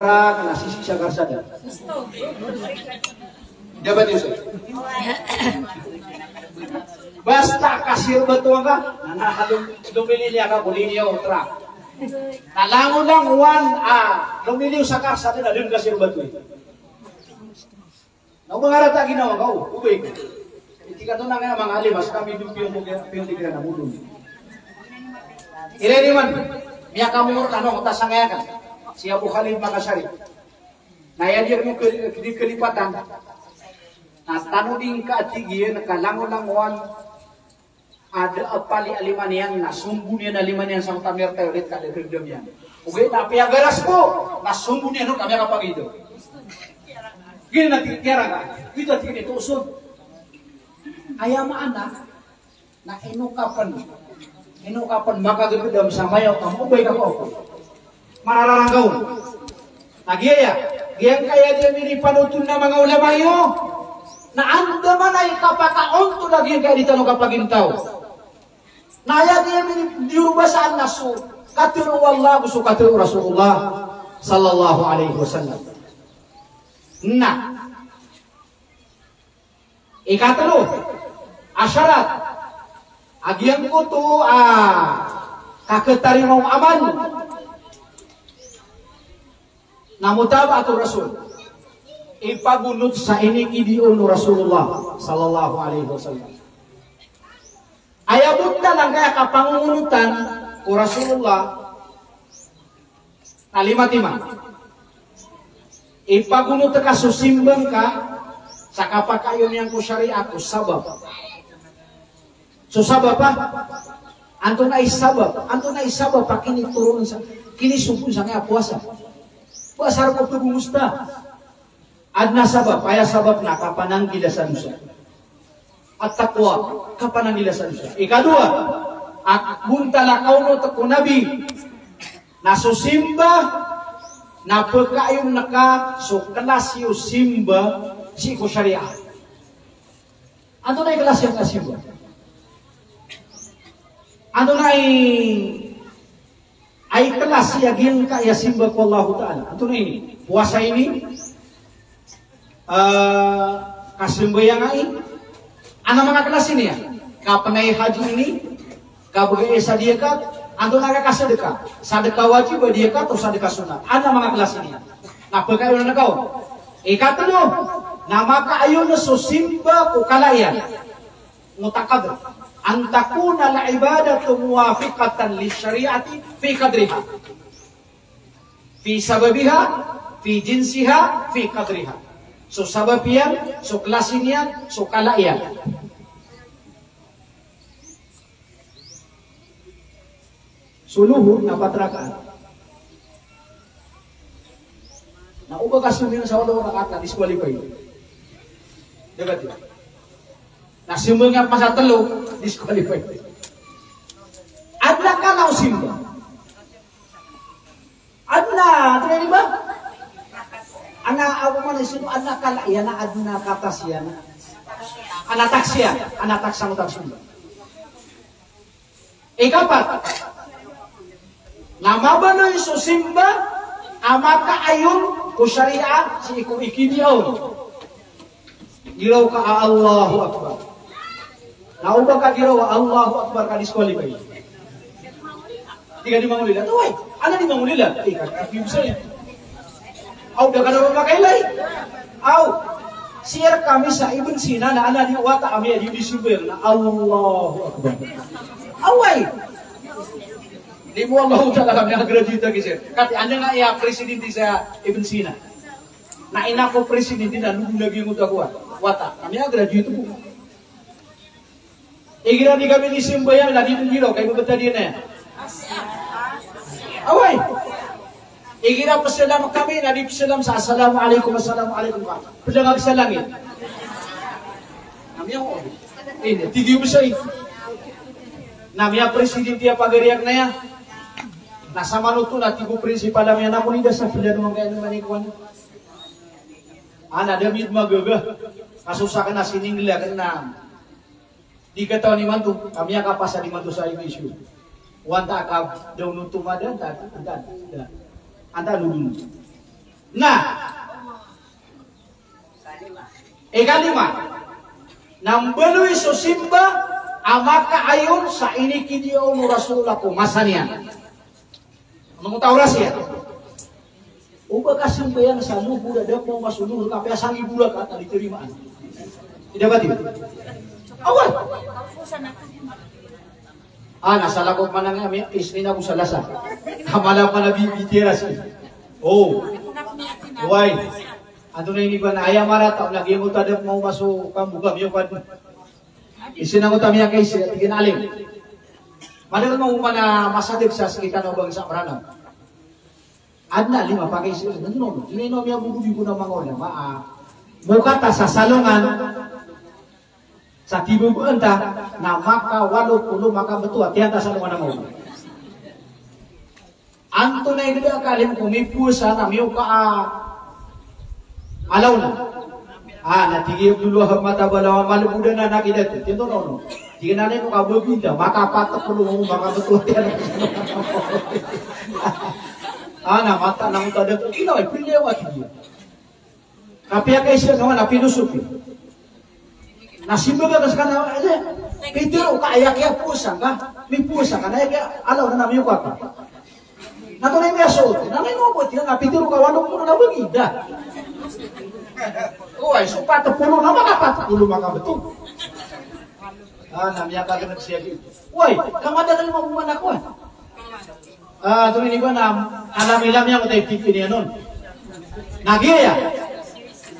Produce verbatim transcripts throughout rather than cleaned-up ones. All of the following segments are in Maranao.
Ka na sisii sa karsada. Dapat iyo, sir. Basta kasir batuan ka, na, na, lum-, lumiliyo ka ko liniyo o trak. Na langolangowan a lumiliyo sa karsada na dn kasir batuan. Na o ba nga rata ginawa ka, o, o ba ika. Iti ka to na nga manga alim, a ska mi dn piyon ko, piyon di ka na modon. Iran iman, miyakamor tano, ta sangaya ka. Si Abu Khalid Makashari. Na aya di, di kalipatan. Na tano di ngka, tig iyan, ka langolangowan a da a pali a lima niyan, na sombo niyan a lima niyan sa oto a mirta iyo dit ka da a dagdam iyan. Ogaid na piyagaras ko, na sombo niyan on ka miyakapagid. Giyanan a tig iyan, tiyarang ka. Giyoto a tig iyan i toos on. Aya maana, na ino ka pn, ino ka pn makagagdam sa mayaw ka mobay ka ko ako. Marararanggaw. Na giyaya, giyangkaya di a minipanothol na manga ulama iyo. Na andamanaya i kapakaontol a giyangkaya di tano kapagintaw. Na aya di a mini-, di ron basaan na so katharo o Allah ago so katharo o Rasulullah sallallahu alaihi wasallam. Na ikatlo a sharat a giyangkoto a kakhatarima o amal na mutaba'atur Rasul. Ipagonot sa inikidiya on o Rasulullah sallallahu alaihi wasallam. Aya bontal angkaya kapangongonotan ko Rasulullah na lima timan. Ipagonot ka so simba ngka sa kapakaayon iyan ko shariah ko sabap. So sabap a, antonaa i sabap, antonaa i sabap a kinitoron sa, kinisogo on sangkaya powasa. Ba sa roo ko pagongos ta. Adn a sabap, aya sabap na kapananggila sa dosa. At-taqwa, kapananggila sa dosa. Ikadowa, a bontal a kaonot ko Nabi na so simba na pkaayon ka so klasi o simba sii ko shariah. Antonaa i klasi a simba? Antonaa i Ay klasi a giyangkaya simba ko Allahu Ta'ala. Antonaa ini? Powasa ini, ah, kasambayang ini. Adn a manga klasi niyan. Kapnay haji ini, kabgay sa diyakat, antonaa ka kasadka. Sadka wajib a diyakat o sadka sunnat. Adn a manga klasi niyan. Na pkaayon ka on. Ikatlo, na makaayon so simba ko kala iyan. Mutaqadir. An takuna al-ibadatu muwafiqatan lish-shari'ati fi qadriha. Fi sababiha, fi jinsiha, fi qadriha. So sabap iyan, so klasi niyan, so kala iyan. So lohor na pat rakaat. Na o ba ka somiyong sa walo rakaat na disqualified. Dapat iyan. Na somiyong ka masa telo, disqualified. Adn a kala o simba. Adn a, adn a, di ba? Adn a, ago man iso, adn a kala iyan, adn a katas iyan. Adn a taks iyan, adn a taks angkoto a simba. Ikapat, na mabaloy so simba a makaayon ko shariah sii ko ikidiya on. Giraw ka a Allahu Akbar. Na o ba ka giraw a Allahu Akbar ka disqualify. Di ka di mangolila. Oway, ana di mangolila. Eh, ka, ka, di bisa. Aw, da ka na makailay. Aw, siyar kami sa Ibn Sina na ana di wata ami a di, di suber na Allahu Akbar. Oway. Di mo Allahu Ta'ala kami a graduate lagi, sir. Kati anda nga iya presidente sa Ibn Sina. Na ina ko presidente na lugu lagi mo ta kuwa. Wata, kami a graduate ko. Igira di kami di simbayang na di mo giraw, kay babata di na. Oway. Igira psalam kami na di psalam sa assalamu alaikum, assalamu alaikum ka. Pdang ag sa langit. Na miya o. Ini, tig iyo bsay. Na miya presidente a pagari ak na iya. Na sa manoto na tig o principal ami a na ko nida sa pdang ag sa langit. Ana, da mid magaga. Kasosa ka na sininggla ka na. Di katawan imanto, ka miyakapasad imanto sa issue. Wanta ka daw no tumada, anta, anta, anta, anta, anta, Na ikalima, na mbaloy so simba a makaayon sa inikidiyaon o Rasulullah ko masa niyan. Ano mo ta oras iyan? O ba ka simba iyan sa luhur a da pman maso luhur ka apiya sangibo rakat a di tarimaan. Ida ba di? Awal. Ah, na salakaw man ami, Isnin ago Salasa. Kamala pa na bibitiras. Oh. Wai. Antonaa ini ba na aya marata, na giya mo ta da pman maso kambo ka miyo pad. Isin angkoto a miyakaisa, tig iyan a alim. Madakl man oman a masadg sa sktano bangsa Mranaw. Adn a lima pakaisa, no, no, no. Ino, ino miyabogodi ko na manga ulama, ah. Mokata sa salongan, sa tibabaan ta, na makawalo polo, makabto a tiyanta sa salongan a maori. Antonaa i gda ka alim ko mipowasa na miyoka a alaw na. Ah, na tig i Abdul Wahab Matabalaw a malbod anan a gidato. Tig iyan, no, no. Tig iyan a alim ko kababinta, makapat polo, makabto. Ah, na mataan angkoto a dato. Ino, eh, piliyo, tig iyan. Kapiya ka isa naman a pilosopi. Na simba ka skaniyan, eh, pitharo ka aya kiyapowasa ka, mipowasa ka, na aya kiya, alaw na miyoka ka. Na antonaa i miyasoot, na ino bo, tig iyan a pitharo ka walo polo na bagi, da. Oway, so pat polo na makapat polo, makabto. Ah, na miyakagnk siya di. Oway, ka madakl man oman a kowan. Ah, tonaa ini ba na, alam-ilam iyan ko tayo pipilian on. Na giya,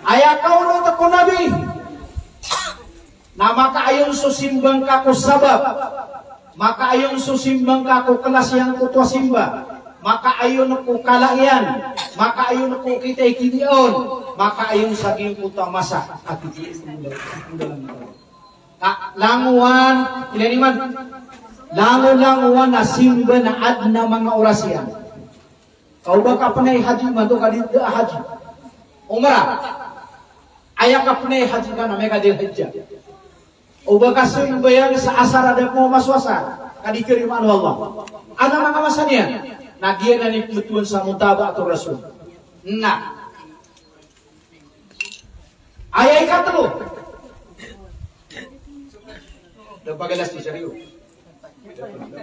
aya kaonot ko Nabi, na makaayon so simba ngka ko sabap, makaayon so simba ngka ko klas iyan ko toa simba, makaayon ko kala iyan, makaayon ko kitay kiniyaon, makaayon sa giyangkoto a masa a titho. Ka langowan, ilay niyo man. Langolangowan a simba na adn a manga oras iyan. Ka o ba ka pnay haji, imanto ka di da a haji. Umrah. Aya ka pnay haji ka na amay ka Dhul Hijjah. O ba ka sambayang sa asar a da pman maso asar, ka di tarimaan o Allah. Adn a manga masa niyan. Na giyanan i pmbtowan sa mutaba'atur Rasul. Na. Aya ikatlo. Da pagalastis a riyo.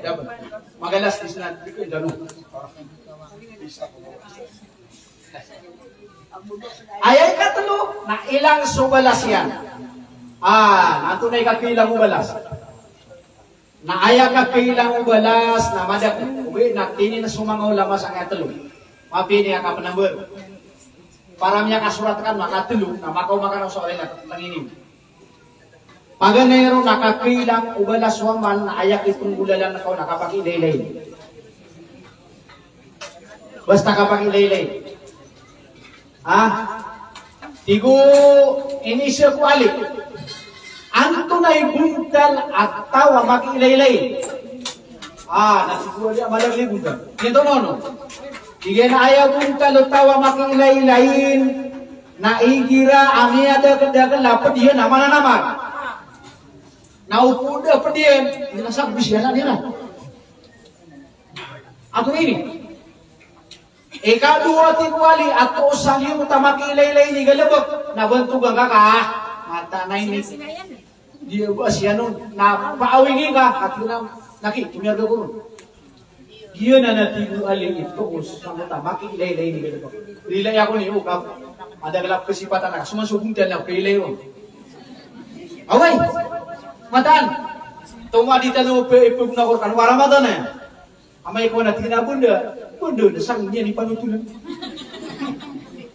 Da pa. Magalastis na, di ko indano. Aya ikatlo, na ilang so balas iyan. Ah, na antonaa i kakailang o balas. Na aya kakailang o balas na madakl, ogaid na tininan so manga ulama sangkaya tlo. Mapiya ini a kapnumber. Para miyakasorat ka na makatlo, na makaoma ka na so alay na tangini. Paganay ron na kakailang o balas o amal na aya kipnggolalan ka on na kapakiilaylay. Basta kapakiilaylay. Ha? Tig o iniiza ko Ali. Antonaa i bontal a taw a makiilaylay? Ah, na tig o Ali a madakl i bontal. Ino oto? Tig iyan a aya bontal o taw a makiilaylay na igira a miyadakdakl a pd iyan a mananamar. Na o pd a pd iyan, ino sa bs iyan a di na. Antonaa ini? Ikadowa, tig o Ali, a toos a giyangkoto a makiilaylay ini galbk, na bantogan ka ka, ah, mataan a ini. Di ba siya non, na paawingin ka, at na, naki, tumiyarga ko ron. Giyanan a tig o Ali i toos sangkoto a makiilaylay ini galbk. Rilai ako niyo, ka, ada galbk kasipatan na, so man so bontal na, kailay on. Away, mataan. Tomo a di tano pe, ipagona ko rkano a Ramadan iyan. Amay ko na tig iyan a bonda, bonda, na sangn iyan i panotolan.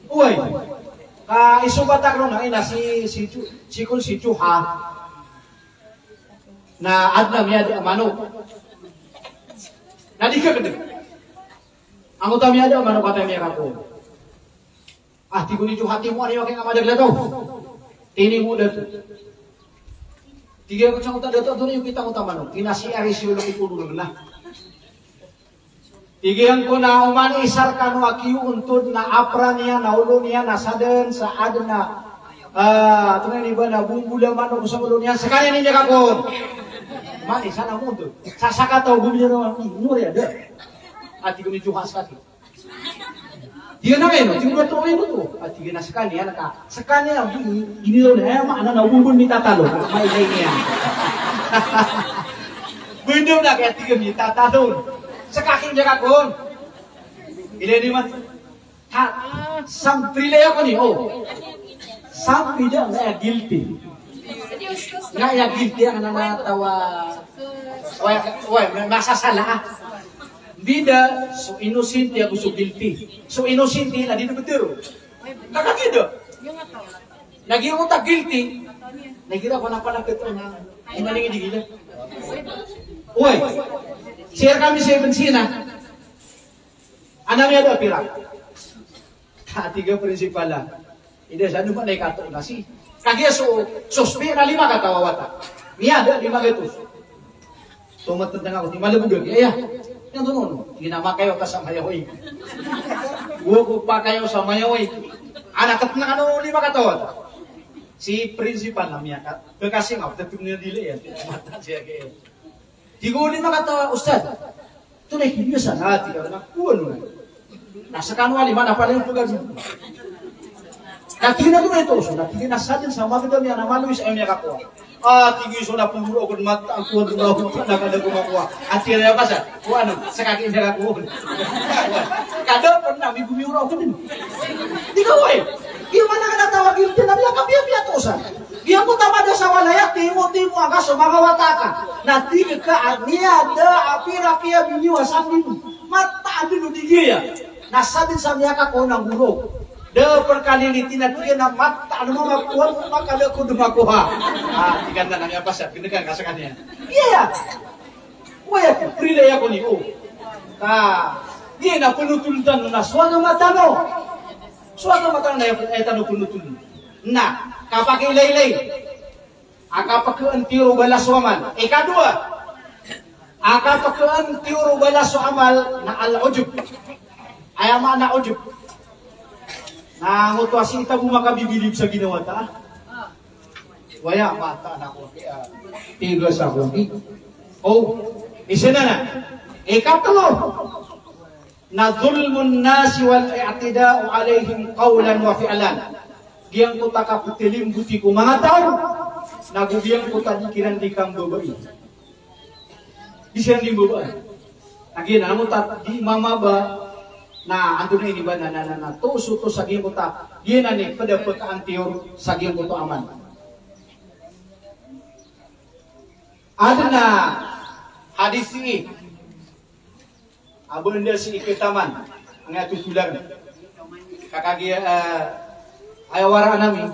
Oway. Ka isobat akn on a ina si, si Ju-, si kon si Juha. Na adn a miyada a manok. Na di kakd. Angkoto a miyada a manok a tamiya ka ko. Ah, tig o ni Juha, timoa niyo aki nga madakl a taw. Tinimo o dato. Tig iyan ko sangkoto a dato, antonaa i okit angkoto a manok? Tig iyan a si Ari si Olo ki Polo na. Tig iyan ko na oman i isa rkano a kiyo ontod na apra niyan, na olo niyan, na sadn sa adn a, ah, antonaa ini ba na bombola manok sa olo niyan, skaniyan i miyakakon. Oman i isa na montod. Sa sakataw, gomiyano, ino riya da. Ah, tig o ni Juha, skati. Tig iyan a ino, tig iyan a ino oto. A tig iyan a sekaniyan ka. Sekaniyan, gini, gini ron, aya maana na o ba on mitatalon. Mailay niyan. Bendo na kaya tig iyan mitatalon. Seka ki miyakako on. Ilay niyo man. Ha, sampilaya ko niyo. Sampilaya, na aya guilty. Na aya guilty a nana tawa. Oway, oway, masasala a. Bida so innocent ago so guilty. So innocent na di na betero. Kakagida. Na giyoto a guilty. Na igira ko na pala keto na. Imaning di gila. Oway. Share kami sa ibensina. Ana miyada a pira? Ka tig a principal a. Ida sa ano ba na ikato na si. Kagiya so, sospe na lima kataw a wata. Miyada lima gatos. So, matendang ako, di malebod a, iya. Iyan to nono. Ina makayo ka sa mayaw ay. Go ko pakayo sa mayaw ay. Ana ket na ano lima kataw a wata. Si principal na miyaka. Bekasi nga, tetep niya dili iyan. Mata siya kaya. Di ko ni makatawa, Ustad. Ito na ikibiyasa na, tig iyan, na kuwan na. Na sekano a lima na pala iyan pegad. Na tig iyan a ito na ito, so, na tig iyan a sadn sa mageda miyan a maloy sa aya miyakakowa. A, tig iyan, so na pemuro ko mata, a kuwan na, na kada ko makowa. A tig iyan a aya pasa, kuwan, seka ki miyakakowa. Kada pernah mi gomiyoro ako din. Di ka, oy. Di man na kada tawag iyan, di na miyakapiyapiya to sa. Giyangkoto a mada sa walay a timo-timo a ka so manga wata ka. Na tig ka a miyada a pira kiyabinyo a sandi. Mataan dn o di giya. Na sadn sa miyakakowa na goro. Da perkaliliti na tig iyan a mataan o manga kowan o makalako dn makowa. A, tig iyan a miyapasad. Ginakan ka sekaniyan. Iya. Oway, prilay ako niyo. Ka, di na penotol tano na so agama tano. So agama tano na aya tano penotol. Na, kapakailaylay. A kapekhaantiyor o balas o amal. Ikadowa. A kapekhaantiyor o balas o amal na al-ujub. Aya maana ujub. Na ngoto a sii ta bo makabibilib sa ginawa ta. Waya, mataan ako, ah, tigas ako, di. O, isa na na. Ikatlo, na zulmun nasi wal i'tida'u alaihim qawlan wa fi'lan. Giyangkoto a kapetelimboti ko manga taw, na go giyangkoto a di kiran di kambabai. Di siran di mbabaan. Na giyanan a mota di mamaba na antonaa ini ba na, na, na, na, toos, toos sa giyangkoto a, giyanan i ped a pekaantiyor sa giyangkoto a amal. Aden a hadis sii a ba anda sii ketaman, anga totolan. Ka kagiya, eh, aya waraan ami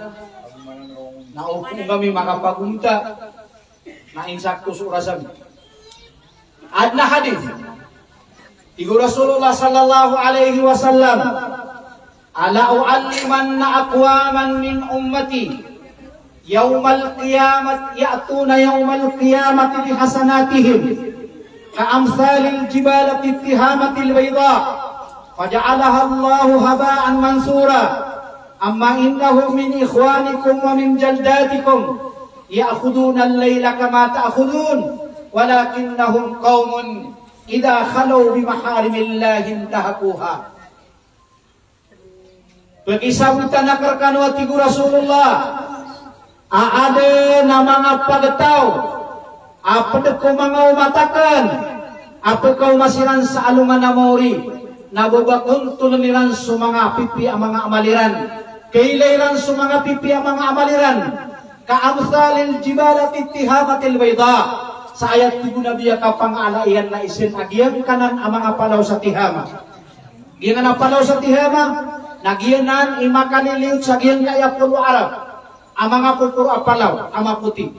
na opama ami makapagonta. Na insakto so oras ami. Aden a hadis. Tig o Rasulullah sallallahu alaihi wasallam, "Ala u'allimanna aqwaman min ummati yawmal qiyamati, ya'tuna yawmal qiyamati bihasanatihim ka amsalil jibalati tihamatil bayda, faja'alaha Allahu haba'an mansura." Amma innahum min ikhwanikum wa min jaldatikum, ya'khudhunal layla kama ta'khudhun, walakinnahum qawmun idha khalaw bi maharimillahi intahakuha. Pekisabotan akn rekano a tig o Rasulullah, a aden a manga pagtaw a ped ko manga omat akn a pekaoma siran sa alongan a maori, na bebakon toln iran so manga pipiya a manga amal iran, kailay iran so manga pipiya a manga amal iran, ka amsalil jibalati tihamatil bayda, sa aya tig o Nabi a kapangaala iyan na isa a giyangkanan a manga palaw sa Tihama. Giyanan a palaw sa Tihama, na giyanan i makaliliyot sa giyangkaya polo a Arab a manga poporo a palaw a mapoti.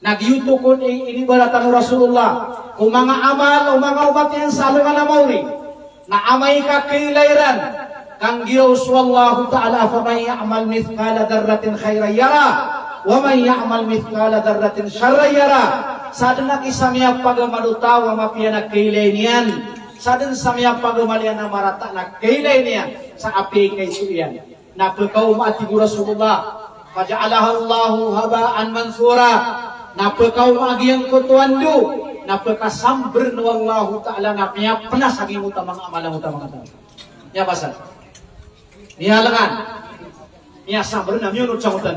Na giyoto kon i inibaratan o Rasulullah ko manga amal o manga omat iyan sa alongan a maori. Na amay ka kailay iran, kanggiraw so Allahu Ta'ala, "Faman ya'mal mithqala dharratin khayran yarah, wa man ya'mal mithqala dharratin sharran yarah." Sa aden a isa a miyapagamal o taw a mapiya na kailay niyan. Sa aden sa miyapagamal iyan a marata na kailay niyan sa apiya i kaito iyan. Na pekaoma, tig o Rasulullah, "Faja'alaha Allahu haba'an mansura." Na pekaoma a giyangkoto a ndo, na pekasamber o Allahu Ta'ala, na miyapnas a giyangkoto a manga amal angkoto a manga taw. Miyapasad. Miyalangan. Miyasamber na miyonot sa ngotan.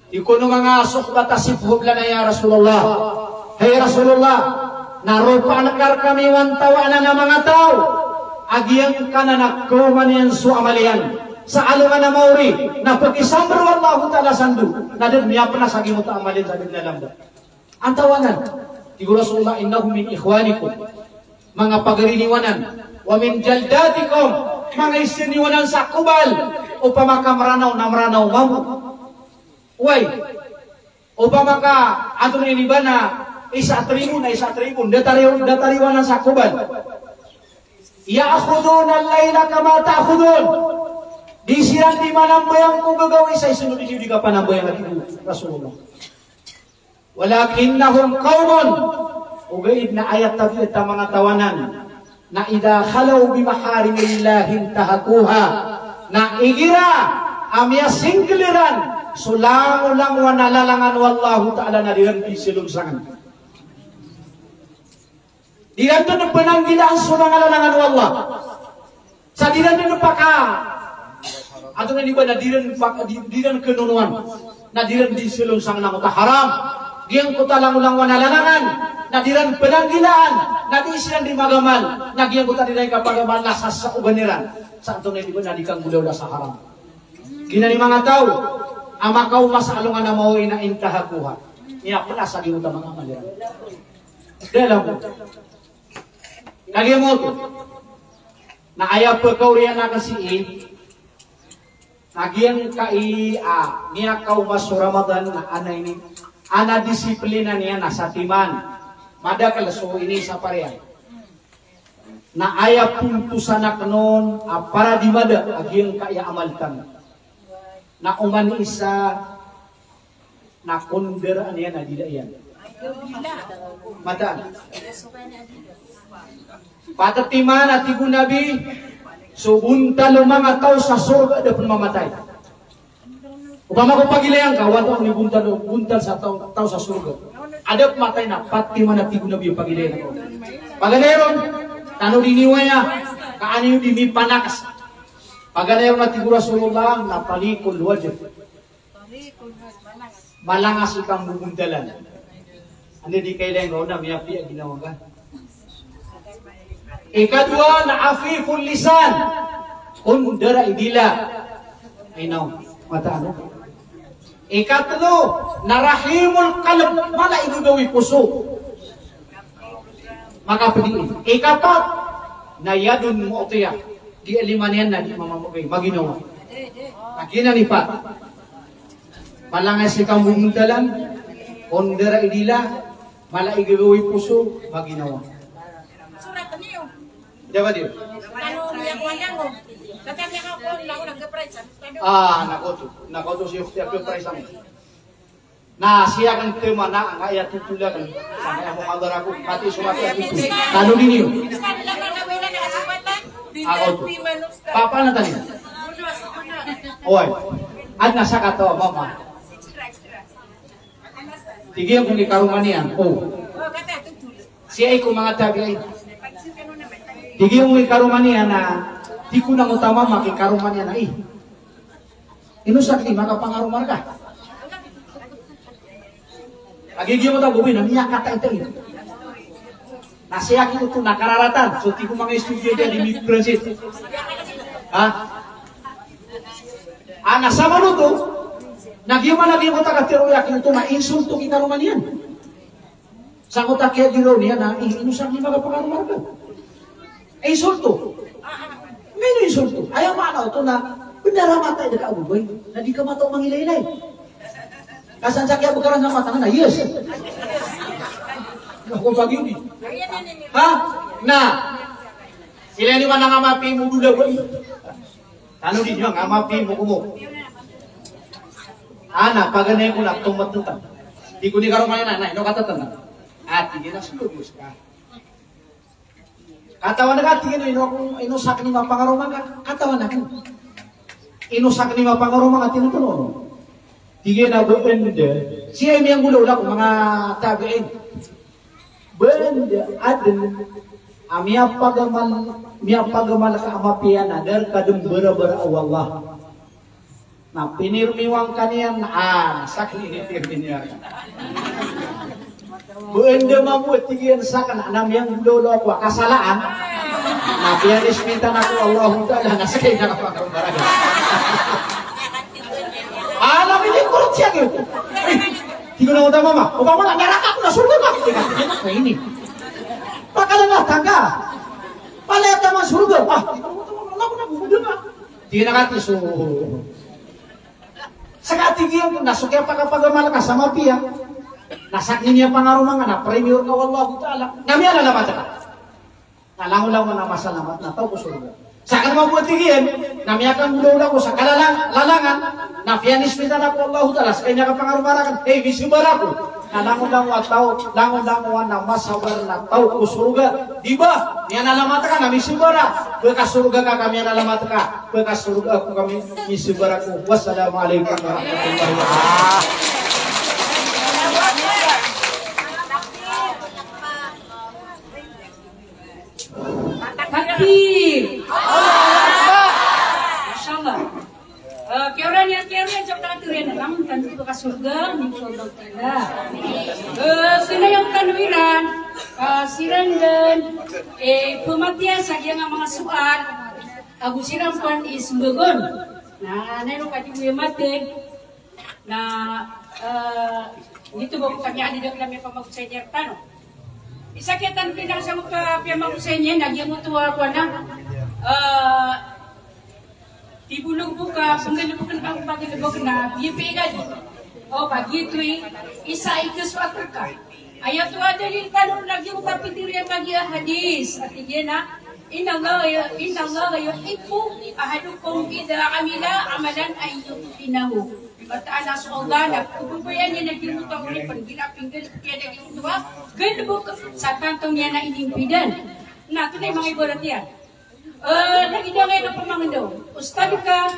Ikono manga sohbat a siphob lana, ya Rasulullah. Hay Rasulullah, na ropaan ka rkami o antawaa anan a manga taw a giyangkanan a kawman iyan so amal iyan sa alongan a maori, na pakisamber o Allahu Ta'ala sando, na da dn miyapnas a giyangkoto a amal iyan sa da dn lalambat. Antawaa anan? Tig o Rasulullah, "Innahum min ikhwanikum." Manga pagari niyo anan. "Wa min jaldatikum." Manga isa niyo anan sa kobal. Opama ka Mranaw na Mranaw mambo. Oway. Opama ka antonaa ini ba na isa a tribo na isa a tribo. Datar iyo, datar iyo anan sa kobal. "Ya'khudhuna al-layla kama ta'khudhun." Di siran di manambayang ko gagawii sa isono di niyo di kapanambayang, a tig o Rasulullah. "Walakinnahum qawmun," ogaid na aya tabiat a manga taw anan, na "idha khalaw bi maharimillahi intahakuha," na igira a miyasingkl iran so langolangowan a lalangan o Allahu Ta'ala na di ran di selonsangan. Di ran dn pnanggilaan so manga lalangan o Allah. Sa di ran dn paka, antonaa ini ba na di ran paka, di, di ran knonoan. Na di ran di selonsang na angkoto a haram. Giyangkoto a langolangowan a lalangan. Na di ran pnanggilaan. Na di siran di magamal. Na giyangkoto a di ran kapagamal na sasaoban iran. Sa antonaa ini ba na di kanggolawla sa haram. Giyanan i manga taw a makaoma sa alongan a maori na intahakuha. Miyapnas a giyangkoto a manga amal iran. Dalam. Kagiya mo oto. Na aya pkaoriyan akn sii, na giyangkai a miyakaoma so Ramadan na ana ini, ana disiplina niyan na sa timan. Madakl so ini sa pariyan. Na aya puntosan akn on a para di mada a giyangkai a amal tano. Na oman i isa na kondaraan iyan a dila iyan. Mataan. Patatiman a tig o Nabi, so bontal o manga taw sa sorga da pn mamatay. Opama ko pagilayan ka, wata ko ni bontal, bontal sa taw, taw sa sorga a da pn matay na, patatiman a tig o Nabi, pagilayan ka. Paganay ron, tanodi niyo aya, ka an iyo di mipanakas. Paganay ron a tig o Rasulullah na taliqul wajh. Malangas i kambobontalan. Anda di kailayan ka on na miyapiya a ginawa ngka. Ikadowa na afiful lisan. Kondara i dila. Ay naw, mataan. Ikatlo na rahimul qalb, mala i gagawi poso. Makapdi. Ikapat na yadun mu'tiyah. Di lima niyan na di mamamagay, maginawa. Na giyanan i pat. Malangas i kambobontalan, kondara i dila, mala i gagawi poso, maginawa. Dapat iyo. Ah, nakoto. Nakoto si Ukhti a price. Na sii akn tmana, angkaya totol akn. Sangkaya muhadara ko, pati so mati a totol. Tanodi niyo. Ako oto. Papa na tani. Oway. Adn a sakataw a mama. Tig iyan ko i karoma niyan. O. Sii ko manga tabi'in. Tig iyan ko i karoma niyan na, tig o mama ko i karoma niyan na, "Ih, ino sakn i makapangaroma rka?" Lagid iyan ko tago, "Boy, na miyakataitay." Na sii ko oto na kararatan. So tig o manga istudiyante a di mi-translate. Ha? Ah, na samanoto, na giya man a giya ko taga tero iyan ko oto na insulto ko i karoma niyan. Sangkoto a kiyagiraw niyan na, "Ih, ino sakn i makapangaroma rka?" Insulto. Ino insulto? Aya maana oto na bnar a matay dn ka, boy. Na di ka matao mangilaylay. Ka san sa kiyabkaran sa mata ngka na, yes. Na ko pagiyodi. Ha? Na. Ilay niyo man a ngamapi mo dola, boy. Tanodi niyo a ngamapi mo ko mo. Ana, paganay ko na tomat totang. Tig o karoma niyan na, "Ino katatang?" A tig iyan a, "Slow moves ka." Katawan ka, tig iyan, ino, ino sakn i mapangaroma ngka? Katawan akn. Ino sakn i mapangaroma ngka, tig iyan, tano. Tig iyan a ba anda. Sii a miyanggolawla ko manga tabi'in. Ba anda adn A miyapagamal, miyapagamal ka a mapiya na da rka dn mbarabar o Allah. Na pinirmiwang ka niyan, a, na sakn ini pirmiwang. Ba anda mambo, tig iyan, sakn na miyanggolawla ako a kasalaan. Na piyanismitan ako o Allahu Ta'ala na ska i niyan kapangaragan. Alam ini kurtiyan iyo. Eh, tig o na oto a mama, opama na naraka ako na sorga ka. Tig iyan, ino ka ini? Pakalangatang ka. Palaya taman sorga. Ah, tig iyan, tig iyan, na kati so. Ska, tig iyan, na so kiyapakapagamal ka sa mapiya, na sakn i niyan pangaroma ngka na premio rka o Allahu Ta'ala. Na miyanalamat ka. Na langolangon a masalamat na taw ko sorga. Sakn mambo, tig iyan, na miyakanggolawla ako sa kalalang-, lalangan, na piyanismitan ako o Allahu Ta'ala, ska i niyan kapangaroma rakn, hey, misabar ako. Na langolangon a taw, langolangon a masabar na taw ko sorga. Di ba? Miyanalamat ka na misabar a. Ba ka sorga ka ka miyanalamat ka. Ba ka sorga ako ka mi-, misabar ako. Wassalamu alaikum warahmatullahi wabarakatuh. Takbir. Masha Allah. Eh, kiyaoran iyan, kiyaoran iyan, so katharo iyan, na langon tano dn ka sorga, insha Allah ta'ala. Eh, kna iyan tano iran, eh, siran dn, eh, pmatiya sa giyangkai a manga soal, ago siran pn i smbagon. Na, na ino ka di bo iyan matg, na, eh, giyoto bo kami a di da kami pamagosay niyan rktano. Isa kiya tano pn a sa manga piyamagosay niyan, na giyoto a kowan na, eh, Di bolong bo ka pnggalbkn ka, pnggalbkn na, biyabiyagad. O, ka giyoto i isa i kasoat rka. Aya oto a dalil tano na giyoto a pitharo iyan kagiya hadis. A tig iyan a, "Inna Allah, inna Allah yuhibbu ahadukum idha amila amalan an yutqinahu." Mataan a so Allah na pbabayaan iyan a giyoto a oripn, igira pnggalbk iyan a giyoto a galbk sa tanto niyan a inimpidan. Na, oto na i manga ibarat iyan. Eh, lagid angkaya a pamangndao. Ustad ka,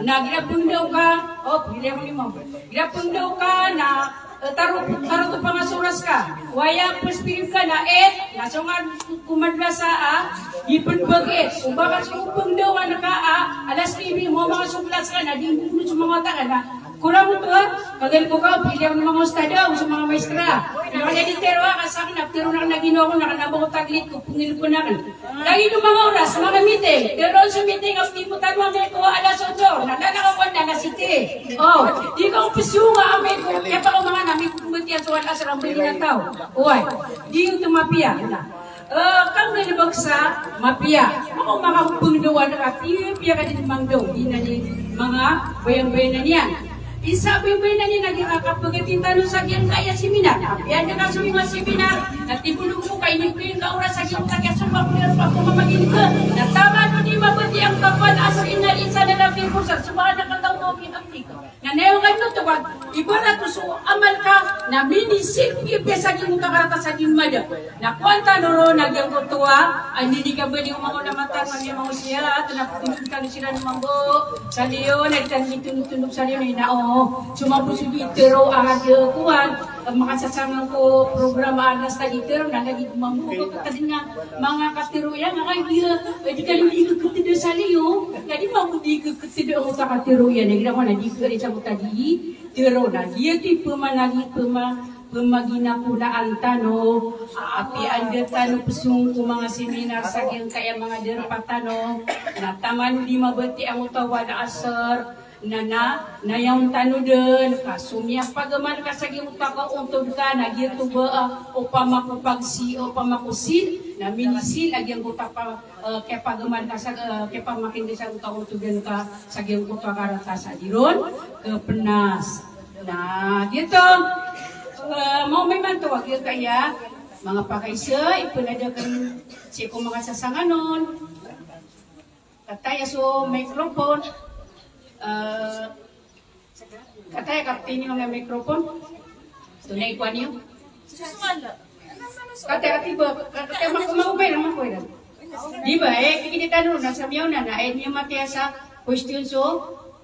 na igira pngndao ka, o, pagilay ako ni Ma'am. Igira pngndao ka, na, eh, taro, taro to pangasoras ka. Waya, perspective ka, na, eh, na so nga ko madrasa, ah, di pnbagit. O ba ka so pngndao ka, ah, alas nuebe, mo manga so klas ka, na di mo so manga wata ka, na, Kurang oto, ha? Kagiya ko ka, pagilay ako ni manga ustad, o so manga maestra. Manga editor, ha, ka sakn na, pitharo akn a ginawa ko, na kna ba ko taglit ko, pngilpn akn. Lagid o manga oras, manga meeting. Tero so meeting, a pitharo tano a amay ko alas otso, na lalaw ako na alas siyete. O, di ka ko pzonga a amay ko, kiyapakaoma ngka na amay ko pmbatiya so alas, a mbaling a taw. Oway, di oto mapiya, na. Eh, kanggalbk sa mapiya. Makaoma ka ko pngndao a, na kapiya, piya ka dn mangndao. Di na ni manga bayan-bayanan iyan. Isa a bayan-bayanan iyan a di kapagati tano sa giyangkaya seminar. Kapiya anda ka so manga seminar, na tibolong so ka, inipin ka oras sa giyangkaya somba ko, na rpa ko mamagin ka. Na taman o di mabatiya angkoto a asr, innal insana lafi khusr, subhanakallahumma wa bihamdika. Na nayaw ka ino to ka, ibarat o so amal ka, na minisil, piya sa giyangkoto a karata sa di mada. Na kowan tano ron a giyangkoto a, anda di ka ba di o manga ulama tano, a miyamangosiyat, na ptondog tano siran mambo sa liyo, na di tano di tondog-tondog sa liyo, na ino, o, so mambo so di tero a hadi kowan, a makasasangan ko programa a nasta di tero, na lagid mambo ko kadn a manga katero iyan, na kagiya, eh, di ka di kakateda sa liyo, na di mambo di kakateda angkoto a katero iyan, na igira ko na di ka di sa ko tadi, Tero na giyoto i pmangni, pma-, pmangni ko na an tano, a apiya anda tano pzong ko manga seminar sa giyangkaya manga darpa tano, na taman o di mabatiya angkoto a wal asr, na, na, na yaon tano dn, ka so miyapagamal ka sa giyangkoto a kaontod ka, na giyoto ba, a, opama ko pagsi-, opama ko sin, na minisin a giyangkoto a pa-, eh, kiyapagamal ka sa, eh, kiyapamakinda sa giyangkoto a kaontod ka sa giyangkoto a karata sa di ron kapnas. Na, giyoto, eh, maoma imanto a giyangkaya manga pakaiza, ipnada akn sii ko manga sasangan on. Kataya so microphone. Eh, Kataya ka ptini manga microphone. Tonay ko aniyo. Kataya ka tiba, kataya mako, mako ba iran, mako iran. Di ba, eh, pkida tano na sa miyaona na, eh, niyo matiya sa question so,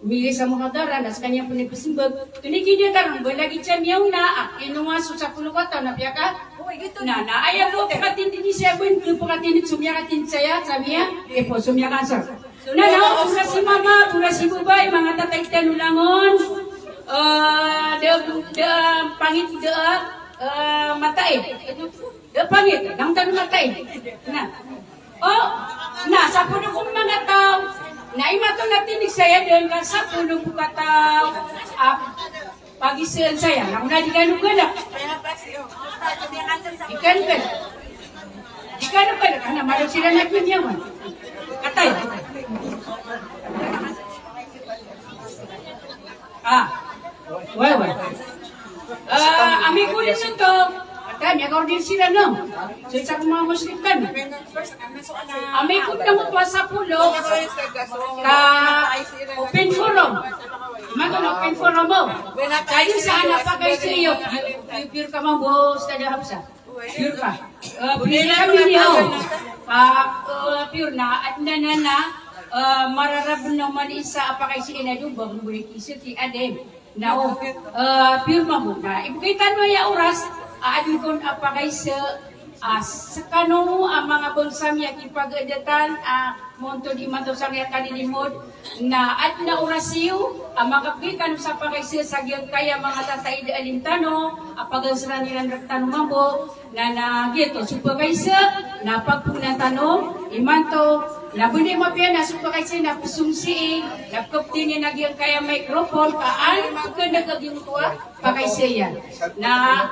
mili sa muhadara, na skaniyan pn i psmbag. Tonay kida tano, ba lagid sa miyaona, a, ino nga so sapolo kataw na piya ka? Na, na, aya bo pekatindeg saya bo, pekatindeg so miyakatindeg saya, sa miya, e po, so miyakansar. Na, na, tora si mama, tora si baba, i manga tatay tano langon, eh, da, da pangit, da, eh, mata, eh. Da pangit, da tano mata, eh. Na. O, na, sapolo ko manga taw. Na, imanto na tindeg saya dn ka sapolo ko kataw a pagiza saya. Na, o na di kano galak. Di kano galak. Di kano galak. Ana, malo siran a kiniyawan. Katay. Ah, way, way. Ah, amay ko dn oto, ata, miyakaorder siran, no? So, isa ko manga Muslim tano. Amay ko dn oto a sapolo, ka open forum. Imanto na open forum bo. Kaya sa ana pakaiza iyo, pure ka mambo, Ustadha Hafsa. Pure ka. Eh, pure kami niyo. Pa, eh, pure na, adn anan a, eh, mararabn o man isa a pakaiza iyan a dowa, ba, mabori ki isa ki adn. Na o, eh, pure mambo. Na, ibgay tano aya oras, a adn kon a pakaiza, a skano a manga bangsa mi a kipagdatan, a montod imanto sangkaya kalilimod, na adn a oras iyo a makabgay kano sa pakaiza sa giyangkaya manga tataid a alim tano a pagansran iran rktano mambo, na, na giyoto so pakaiza na pagpngnan tano imanto, na bdi mapiya na so pakaiza na psomsii, na pkaptini na giyangkaya microphone ka an pknag a giyoto a pakaiza iyan. Na,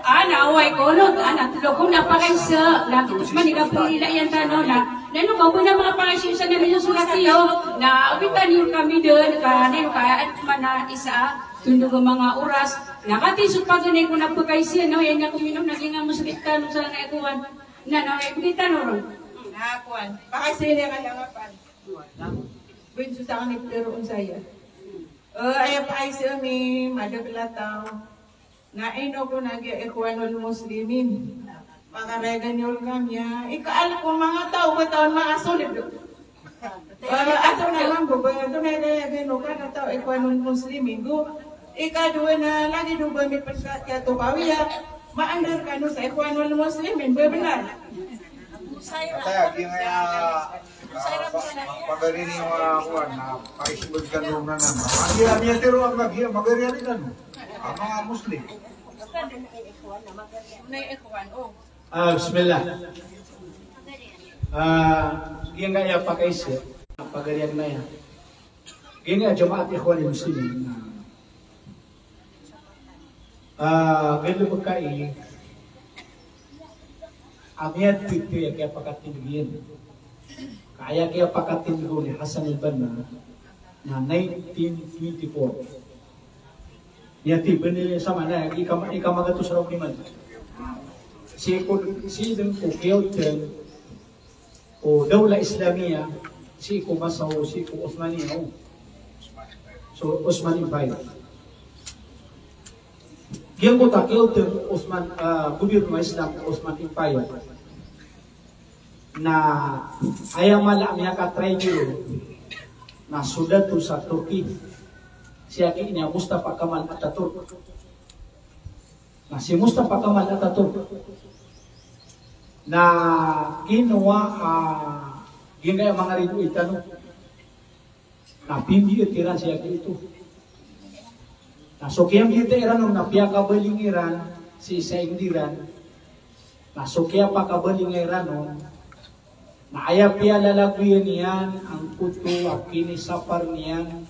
ana, oway, kono, ana, tlo ko na pakaiza, na giyoto man i kapolila iyan tano, na, na ino ka o ba na manga pakaiza iyo sa na misosorat iyo, na opitan iyo kami dn, ka, na ino ka, adn man a isa a tondog a manga oras, na katii so paganay ko na pakaiza, na aya niyan ko minom, na giyangkai a Muslim tano sa na ikowan, na, na, aya ko di tano ron. Na, kowan, pakaiza iyan a langapan. Kowan, na. Bn so sakn i ptharoon saya. Eh, aya pakaiza ami, madakl a taw. Na ino ko na giya Ikhwanul Muslimin. Pakarayagan iyo rkami a ikaalk o manga taw, ba taw a manga solid. Eh, ato na mambo, ba, ato na irayagan o katataw Ikhwanul Muslimin. Go, ikadowa na lagid o ba mipnsa kiya to kawiya, maandar kano sa Ikhwanul Muslimin, ba bnar? Ataya, giyangkaya, ah, pa-, pagari niyo, ah, kowan, ah, paisbag kano na naman. Ah, giya, giya tiro a ba, giya, magari a rin kano. Ah, manga Muslim. Ah, bismillah. Ah, giyangkaya pakaiza, pagari a rin aya. Giyangkaya jamaat Ikhwanul Muslimin. Ah, galbk kai a miyatitho a kiyapakatindg iyan. Ka aya kiyapakatindg on i Hassan al-Banna na nineteen twenty-four. Miyatitho bn i, sama na, ika, ika magatos raw niman. Sii ko, sii dn ko kiyaotan o Dawla Islamiyah, sii ko masa o, sii ko Osmaniya o. So, Osman Empire. Giyangkoto a kiyaotan o Osman, ah, gobyerno Islam, Osman Empire. Na aya mala a miyaka-traitor na so dato sa Turkey. Si aki niyan Mustafa Kamal Ataturk. Na si Mustafa Kamal Ataturk na kinowa, ah, giyangkaya manga ridoay tano. Na pimbiit iran si aki oto. Na so kiyambiit iran on na piyakabaling iran sii sa ingd iran. Na so kiyapakabaling iran on na aya piyalalagoyan iyan angkoto a kinisapar niyan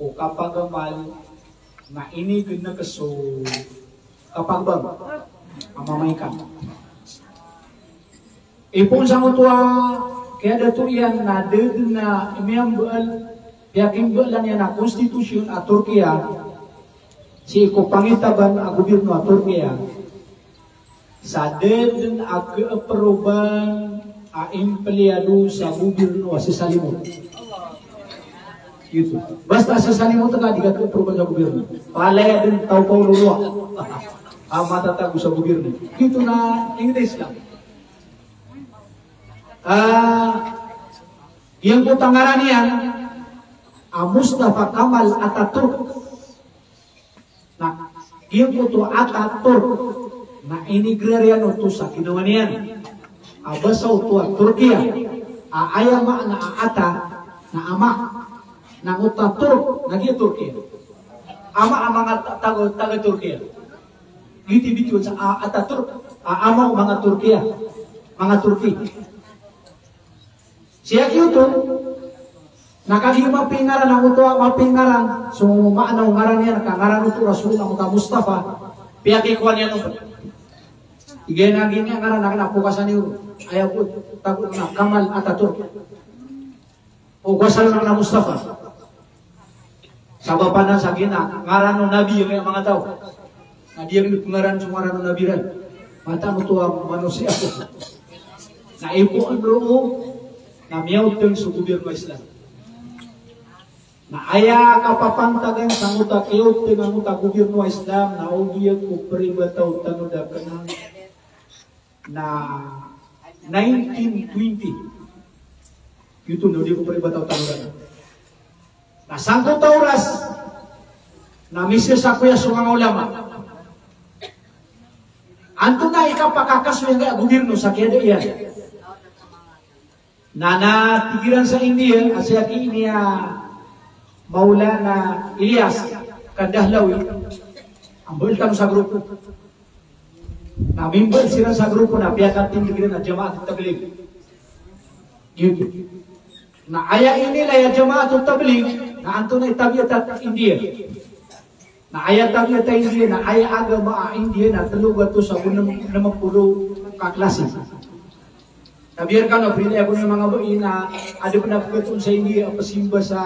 ko kapagamal na inign ko so kapagabang a mamaikan. Ipoon sangkoto a kiyadato iyan na da dn a miyambaal, piyakimbaalan iyan a konstitusyon a Turkiya sii ko pangitaban a gobyerno a Turkiya. Sa da dn a kaaproban a empleyado sa gobyerno a sesalimot. Giyoto. Basta sesalimot ka, di ka kaaproban sa gobyerno. Palaya dn taw paololowa a matatago sa gobyerno. Giyoto na ingd a Islam. Ah, giyangkoto a ngaran iyan a Mustafa Kamal Ataturk. Na Giyangkoto a Ataturk na inigrariyan oto sa ginawa niyan a basa oto a Turkiya. A aya maana a Ata na ama, na angkoto a Turk na giya Turkiya. Ama a manga ta-, taga, taga Turkiya. Giyoto i bitiwan sa a, Ataturk, a ama o manga Turkiya, manga Turki. Sii giyoto, na kagiya mapingaran angkoto a, mapingaran, so maana o ngaran iyan, ka ngaran oto Rasul angkoto a Mustafa, piyakikowa niyan oto. Tig iyan a giya ngaran akn a pokasan iyo, aya bo, tago na Kamal Ataturk. O pokasan akn a Mustafa. Sabap anan sa giya na ngaran o Nabi iyan a manga taw. Na di akn pngaran so ngaran o Nabi iran. Mataan oto a manosiya. Na ipoon roo na miyaotng so gobyerno Islam. Na aya kapapantagan sangkoto a kiyaotng angkoto a gobyerno Islam na o di ako pribataw tano da kna na nineteen twenty. Giyoto na o di ako pribataw tano da kna. Na sangkoto a oras na misasakoya so manga ulama. Antonaa i kapakakasoy angkaya a gobyerno sa kiyada iyan. Na, na tig iran sa India, a sii ki ini a Maulana Ilyas Kandahlawi, a mbala tano sa grupo. Na mimbala siran sa grupo na piyakatindg iran a Jamaat Tabligh. Giyoto. Na aya inilay a Jamaat Tabligh, na antonaa i tabiat a India. Na aya tabiat a India, na aya agama a India na tlo gatos ago nem, nem polo ka klasi. Tabiat kano, brilay ako niyan manga bai na adn a pkatoon sa India a pzimba sa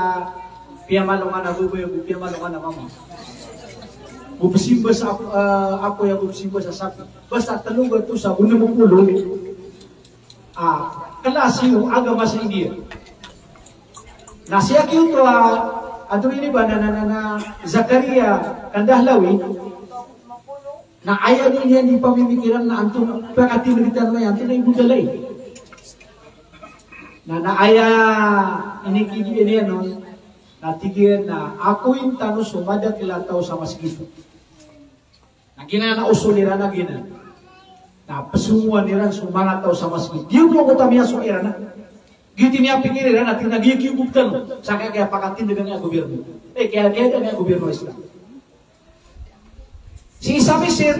piyamalongan a babay ago piyamalongan a mama. Go pzimba sa ap-, eh, apoy ago pzimba sa sapi. Basta tlo gatos ago nem polo a klasi o agama sa India. Na sii giyoto a, antonaa ini ba na, na, na, na Zakaria Kandahlawi, na aya niyan di pamimikiran na antonaa, piyakatindg tano aya, antonaa i modal ai. Na, na aya ini kigi ini ano, na tig iyan na akoyin tano so madakl a taw sa masgit. Na giyanan a osol iran a giyanan. Na pzongowan iran so manga taw sa masgit. Giyoto angkoto a miyasowa iran a. Giyoto i miyapikir iran a tig iran a giya kiyogop tano sa kiyapakatindgan a gobyerno. Eh, kiya, kiyada a gobyerno Islam. Sii sa Misir,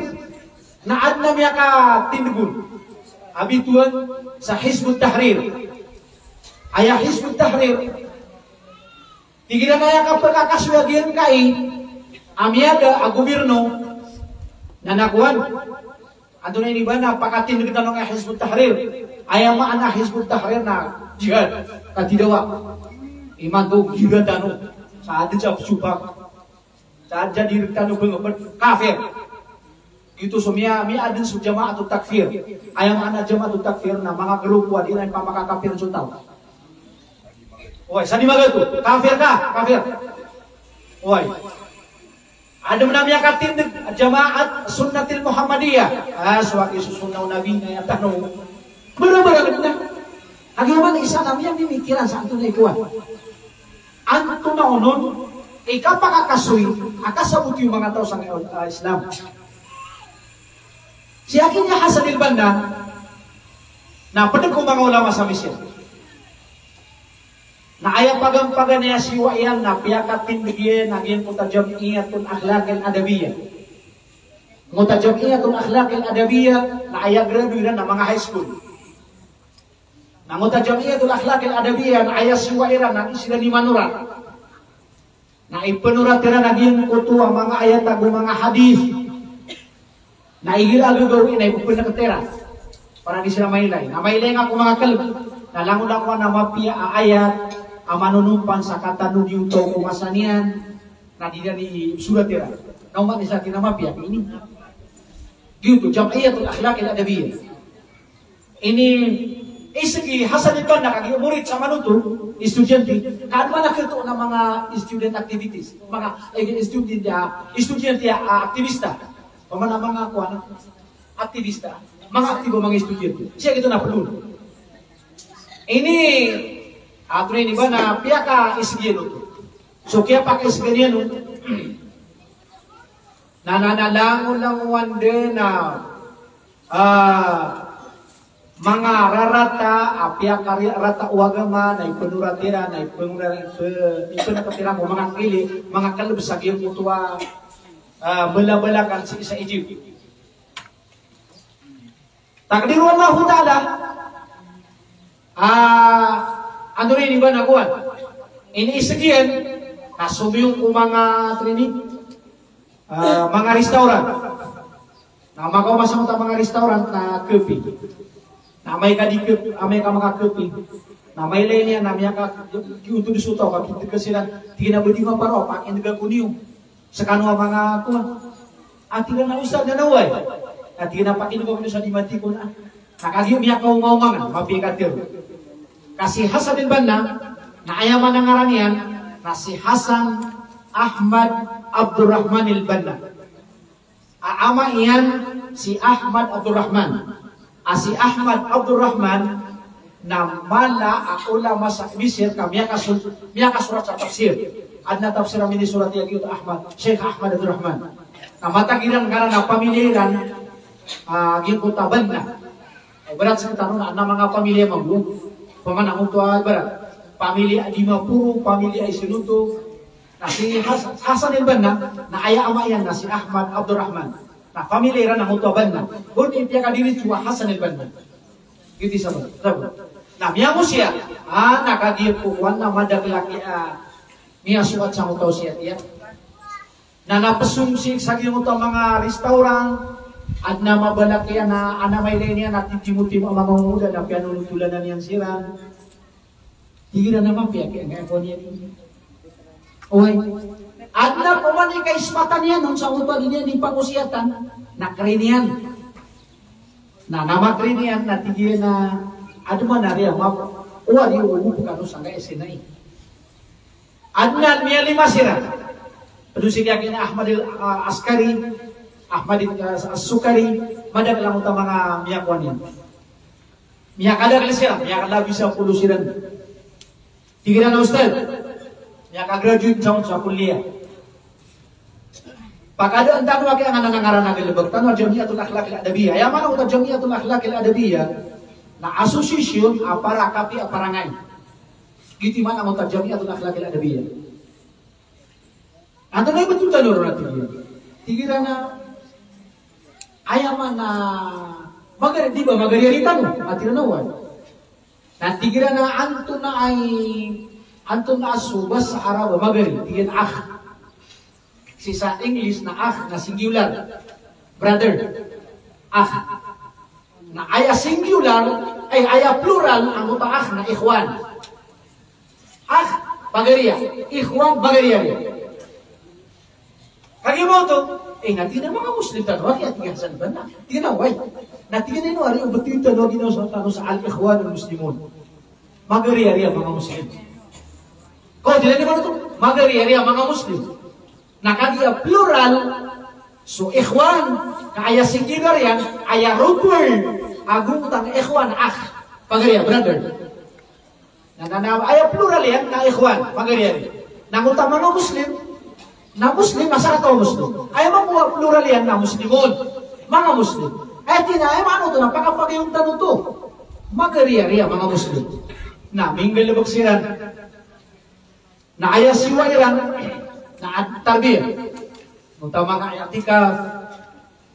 na adn a miyakatindg on a bitowan sa Hizb ut-Tahrir. Aya Hizb ut-Tahrir, tig iran a aya kapakakasoy a giyangkai a miyada a gobyerno na, na kowan. Antonaa ini ba na pakatindg tano angkaya Hizb ut-Tahrir. Aya maana Hizb ut-Tahrir na jihad. Katidawa. Imanto gira tano sa adn sa psopak. Sa adn sa di rktano bngpd, kafir. Giyoto so miya, miyaadn so Jamaat ut-Takfir. Aya maana Jamaat ut-Takfir na manga grupo a di iran pamakakafir so taw. Oway, sa di magato, kafir ka, kafir. Oway. Adn a miyakatindg a Jamaat Sunnatil Muhammadiyah. Ah, so aki so Sunnah o Nabi na aya tano. Bara-bara na. Kagiya man isa na miyamimikiran sa antonaa i kowan. Antonaa onon i kapakakasoy a kasaboti o manga taw sa, ah, Islam. Sii ki Hasan al-Banna na pd ko manga ulama sa Misir. Na aya pagampaganay a siyowa iyan na piyakatindg iyan a giyangkoto a Jam'iyatul Akhlaqil Adabiyah. Angkoto a Jam'iyatul Akhlaqil Adabiyah na aya grado iran na manga high school. Na angkoto a Jam'iyatul Akhlaqil Adabiyah na aya siyowa iran na di siran i manorat. Na ipnorat iran a giyangkoto a manga ayat ago manga hadith. Na igira a gagawii na ipphangkt iran para di siran mailay. Na mailay nga ko manga kalb. Na langolangon a mapiya a ayat a manonompan sa katanodi o taw ko masa niyan. Na di niyan ipsorat iran. Na oman i sa akin a mapiya ini. Giyoto, Jam'iyatul Akhlaqil Adabiyah. Ini, eh, sii ki Hasan al-Banna kagiya murid sa manoto, estudyante, ka adn man a khatoon a manga student activities, manga, eh, student, ah, estudyante, ah, aktibista. Pamana manga kowan, aktibista. Manga aktibo, manga estudyante. Sii giyoto na pd on. Ini, ah, antonaa ini ba na piyakaisgiyan oto. So kiyapakaisgiyan iyan oto. Na, na, na langolangowan den a, ah, manga rarata a piyakararata o agama, na ipenorat iran, na ipenorat, ipe-, ipenorat iran ko manga kili, manga keleb sa giyangkoto a, ah, balabalakan sii sa Egypt. Takdir Allahu Ta'ala, ah, antonaa ini ba na kowan? Ini iseg iyan, na somiyong ko manga trini, ah, manga restaurant. Na makaoma sa manga restaurant na kape. Na amay ka di kap-, amay ka makakape. Na mailay niyan na miyaka-, giyoto di sotaw ka, kit ka siran, tig iyan a ba di maparo a pakinega ko niyo. Sekano a manga kowan. A tig iyan a ustadh na oway. A tig iyan a pakinega ko niyo sa di mati ko na. Na kagiya miyakaongaonga nga, mapiya i katharo. Ka si Hassan al-Banna, na aya maana ngaran iyan, na si Hassan Ahmad Abdurrahman al-Banna. A ama iyan si Ahmad Abdurrahman. A si Ahmad Abdurrahman na mala a ulama sa Misir ka miyakaso-, miyakasorat sa tafsir. Aden a tafsir a minisorat iyan giyoto a Ahmad, Sheikh Ahmad Abdurrahman. Na matag iran ngaran a pamilya iran, ah, giyangkoto a Banna. Ibarat sekitano na, na manga pamilya mambo. Pamana oto a ibarat. Pamilya a Dimaporo, pamilya a Isinoto. Na si Has-, Hassan al-Banna, na aya ama iyan na si Ahmad Abdurrahman. Na pamilya iran na oto a Banna. Odi piyakadiritso a Hassan al-Banna. Giyoto i sabap. Sabap. Na miyangosiya. Ah, na kagiya ko kowan na madakel a ki-, ah, miyasoat sa oto a osiyat iyan. Na, na pesong sii sa giyangkoto a manga restaurant, aden a mabalak iyan na, aden a mailay niyan na titimotimo a manga ongoda na piyanonotolanan iyan siran. Tig iran a mapiya ki, nga aya kowan iyan. Oway. Aden a pman i kaismatan iyan on sa oto a di niyan di pangosiyatan, na keri niyan. Na, na makeri niyan, na tig iyan a, aden man a riya, ma-, oway, di, o, o, kano sangkai S N I. Aden a miyalima siran. Ped o si Kiya Ahmad al, ah, Askari, Ahmad al, ah, As-Sukari, madakel angkoto a manga miyakowa niyan. Miyakadakel siran, miyakalabi sa polo siran. Tig iran a ustadh, miyakagraduate sa, sa kulliyah. Pakadaan tano a kiyanganan a ngaran a galebek tano a Jamiatul Akhlaqil Adabiyah. Aya maana oto a Jamiatul Akhlaqil Adabiyah, na association a para kapiya a parangay. Giyoto i maana oto a Jamiatul Akhlaqil Adabiyah. Antonaa i betowan tano ron a tig iran? Tig iran a, aya maana, magari, di ba, magariari tano, a tig iran a oway. Na tig iran a antonaa i, antonaa so basa Arab a magari, tig iran a akh. Sii sa English na akh na singular, brother. Akh. Na aya singular, ay, aya plural angkoto a akh na ikhwan. Akh, pagariya. Ikhwan, pagariya. Kagiya ba oto, eh, na tig iyan a manga Muslim tano aki, a tig iyan a Hassan Banna. Tig iyan a oway. Na tig iyan a ino ari o betowan tano a ginawa sa tano sa Al-Ikhwanul Muslimun. Magariari a manga Muslim. Ko, tig iyan a di ba oto, magariari a manga Muslim. Na kagiya plural so ikhwan, ka aya singular iyan, aya rukun, ago angkoto a ikhwan, akh, pagariya, brother. Na, na, na, aya plural iyan na ikhwan, pagariari. Na angkoto a manga Muslim, na Muslim, na sakataw a Muslim. Aya mambo a plural iyan na Muslimun, manga Muslim. Aya tig iyan a, aya maana oto na pakapagayon tano oto. Magariari a manga Muslim. Na minggalebek siran. Na aya siyowa iran na at-tarbiyah. Angkoto a manga i'tikaf,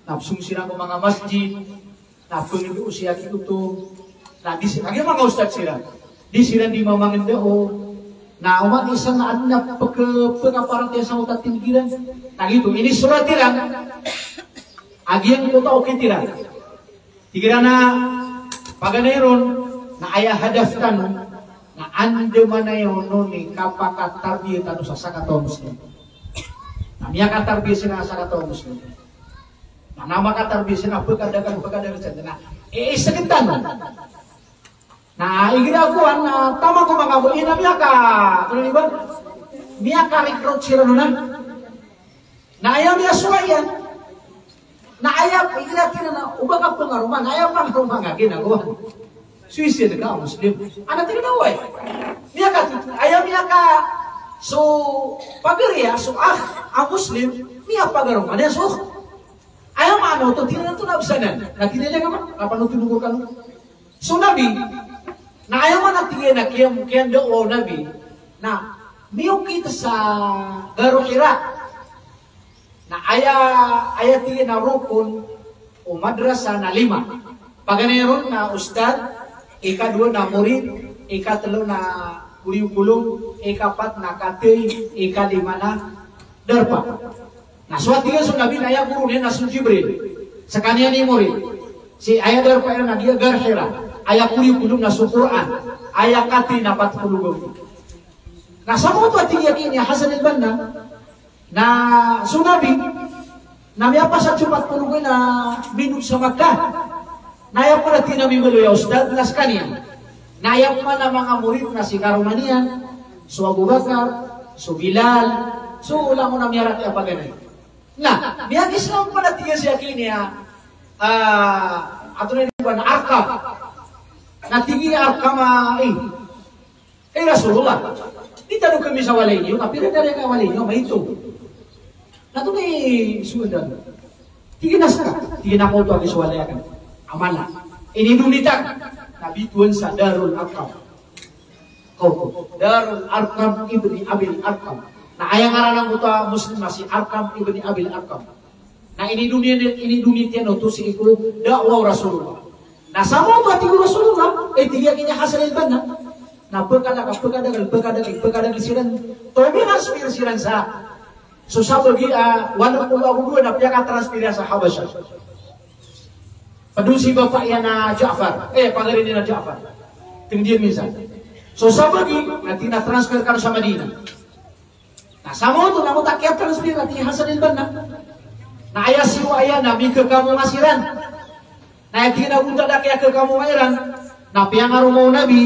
na pesong siran ko manga masjid, na pengendo siran giyoto, na di si-, lagid o manga ustadh siran. Di siran di mamangendo, na oman isa na aden a peke-, pekaparatiyaya sa angkoto a tindeg iran. Na giyoto, inisorat iran a giyangkoto a okit iran. Tig iran a paganay ron na aya hadaf tano na andamanaya on i kapakatarbiya tano sa sakataw a Muslim. Na miyakatarbiya siran a sakataw a Muslim. Na, na makatarbiya siran a pekadakel, pekadakel siran. Na, e, isegen tano. Na igira kowan, na taman ko manga bo, ina miyaka, ano ni ba? Miyaka-recruit siran on a. Na aya miyasowa iyan. Na aya, igira tig iran a, o ba ka pangaroma, na aya pangaroma nga ginawa. Suicide ka, Muslim. Ana tig iran a oway. Miyaka, aya miyaka, So pagari a so akh a Muslim, miyapagaroma niyan so ukht. Aya maana oto, tig iyan a antonaa bes anan? Na tig iyan a, "Aya nga, ma, kapan oto tindogor kano?" So Nabi, na aya maana, tig iyan a kiyam-, kiyanda'wa o Nabi na miyokit sa Garo Hira. Na aya, aya tig iyan a rokon o madrasa na lima. Paganay ron na ustadh, ikadowa na morid, ikatlo na kurikulum, ikapat na katey, ikalima na darpa. Na so, tig iyan, so Nabi na aya goro niyan na so Jibril. Sekaniyan i morid. Si aya darpa iran na giya Gar Hira. Aya kurikulum na so Qur'an. Aya katey na pat polo gawii. Na samanoto a tig iyan a ki ini a Hasan al-Banna, na so Nabi na miyapasad so pat polo gawii na minod sa Makkah. Na aya pman a tig iyan a mimbaloy a ustadh na sekaniyan. Na aya pman a manga morid na si karoma niyan, so Abu Bakar, so Bilal, so langon a miyaraki a paganay. Na miya-Islam pman a tig iyan si aki ini a, ah, antonaa ini ba, na Arqam. Na tig i Arqam a, eh, Hay Rasulullah, di tano kami sa walay niyo, kapira tano sa walay niyo, maito. Na antonaa i sold tano? Tig iyan a seka, tig iyan a kaoto aki so walay akn. Amana. Inidonate akn. Na bitowan sa Darul Arqam. Kaoto. Darul Arqam ibni Abil Arqam. Na aya ngaran angkoto a Muslim na si Arqam ibni Abil Arqam. Na inidonate, inidonate iyan oto sii ko da'wah o Rasulullah. Na samanoto a tig o Rasulullah, eh, tig iyan a ki ini a Hasan al-Banna. Na pkada-, pkadakl, pkadakl, pkadakl siran. Tomiyaspir siran sa, so sabagi a, ah, walo polo ago dowa na piyakatransfer iyan sa Habasha. Pd on si bapa iyan a Ja'far, eh, pagari niyan a Ja'far. Tngd iyan minsan. So sabagi na tinatransfer kano sa Madinah. Na samanoto na oto a kiyatransfer a tig i Hasan al-Banna. Na aya siyowa iyan na mikakamonga siran. Na aya tig iyan a onta da kiyakamonga iran, na piyangaroma o Nabi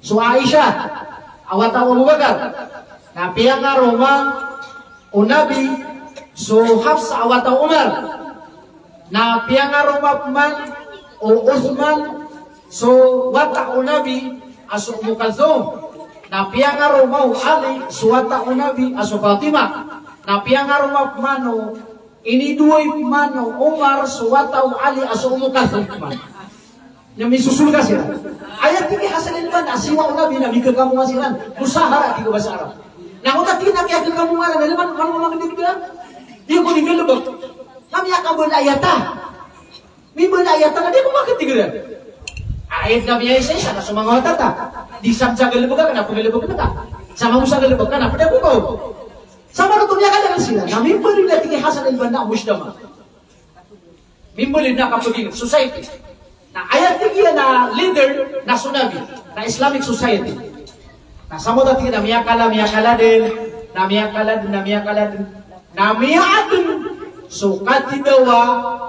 so Aisha a wata o Abu Bakar. Na piyangaroma o Nabi so Hafsa a wata o Umar. Na piyangaroma pman o Uthman so wata o Nabi a so Ummu Kalthum. Na piyangaroma o Ali so wata o Nabi a so Fatima. Na piyangaroma pman o, inidoway pman o Umar so wata o Ali a so Ummu Kalthum pman. Na misosolka siran. Aya tig i Hasan al-Banna a siyowa o Nabi na mikakamonga siran. Musahara tig o basa Arab. Na oto a tig iyan a kiyakakamonga iran, na lman, lman, lman, lman, lman, di ko di galbk. Na miyakabala ayat a. Mibala ayat a, na di ko makatigiran. Ayat na miyaisa-isa na so manga wata ta. Di san sa galbk ka, na pgalbk ka. Sa manga sa galbk ka, na pd ko. Samanoto miyakadakl siran. Na mimbalid a tig i Hasan al-Banna a mujtama. Mimbalid na kapaging society. Na aya tig iyan a leader na so Nabi, na Islamic society. Na samanoto a tig iyan a miyakala, miyakala dn, na miyakala dn, na miyakala dn, na miyaadn so katidawa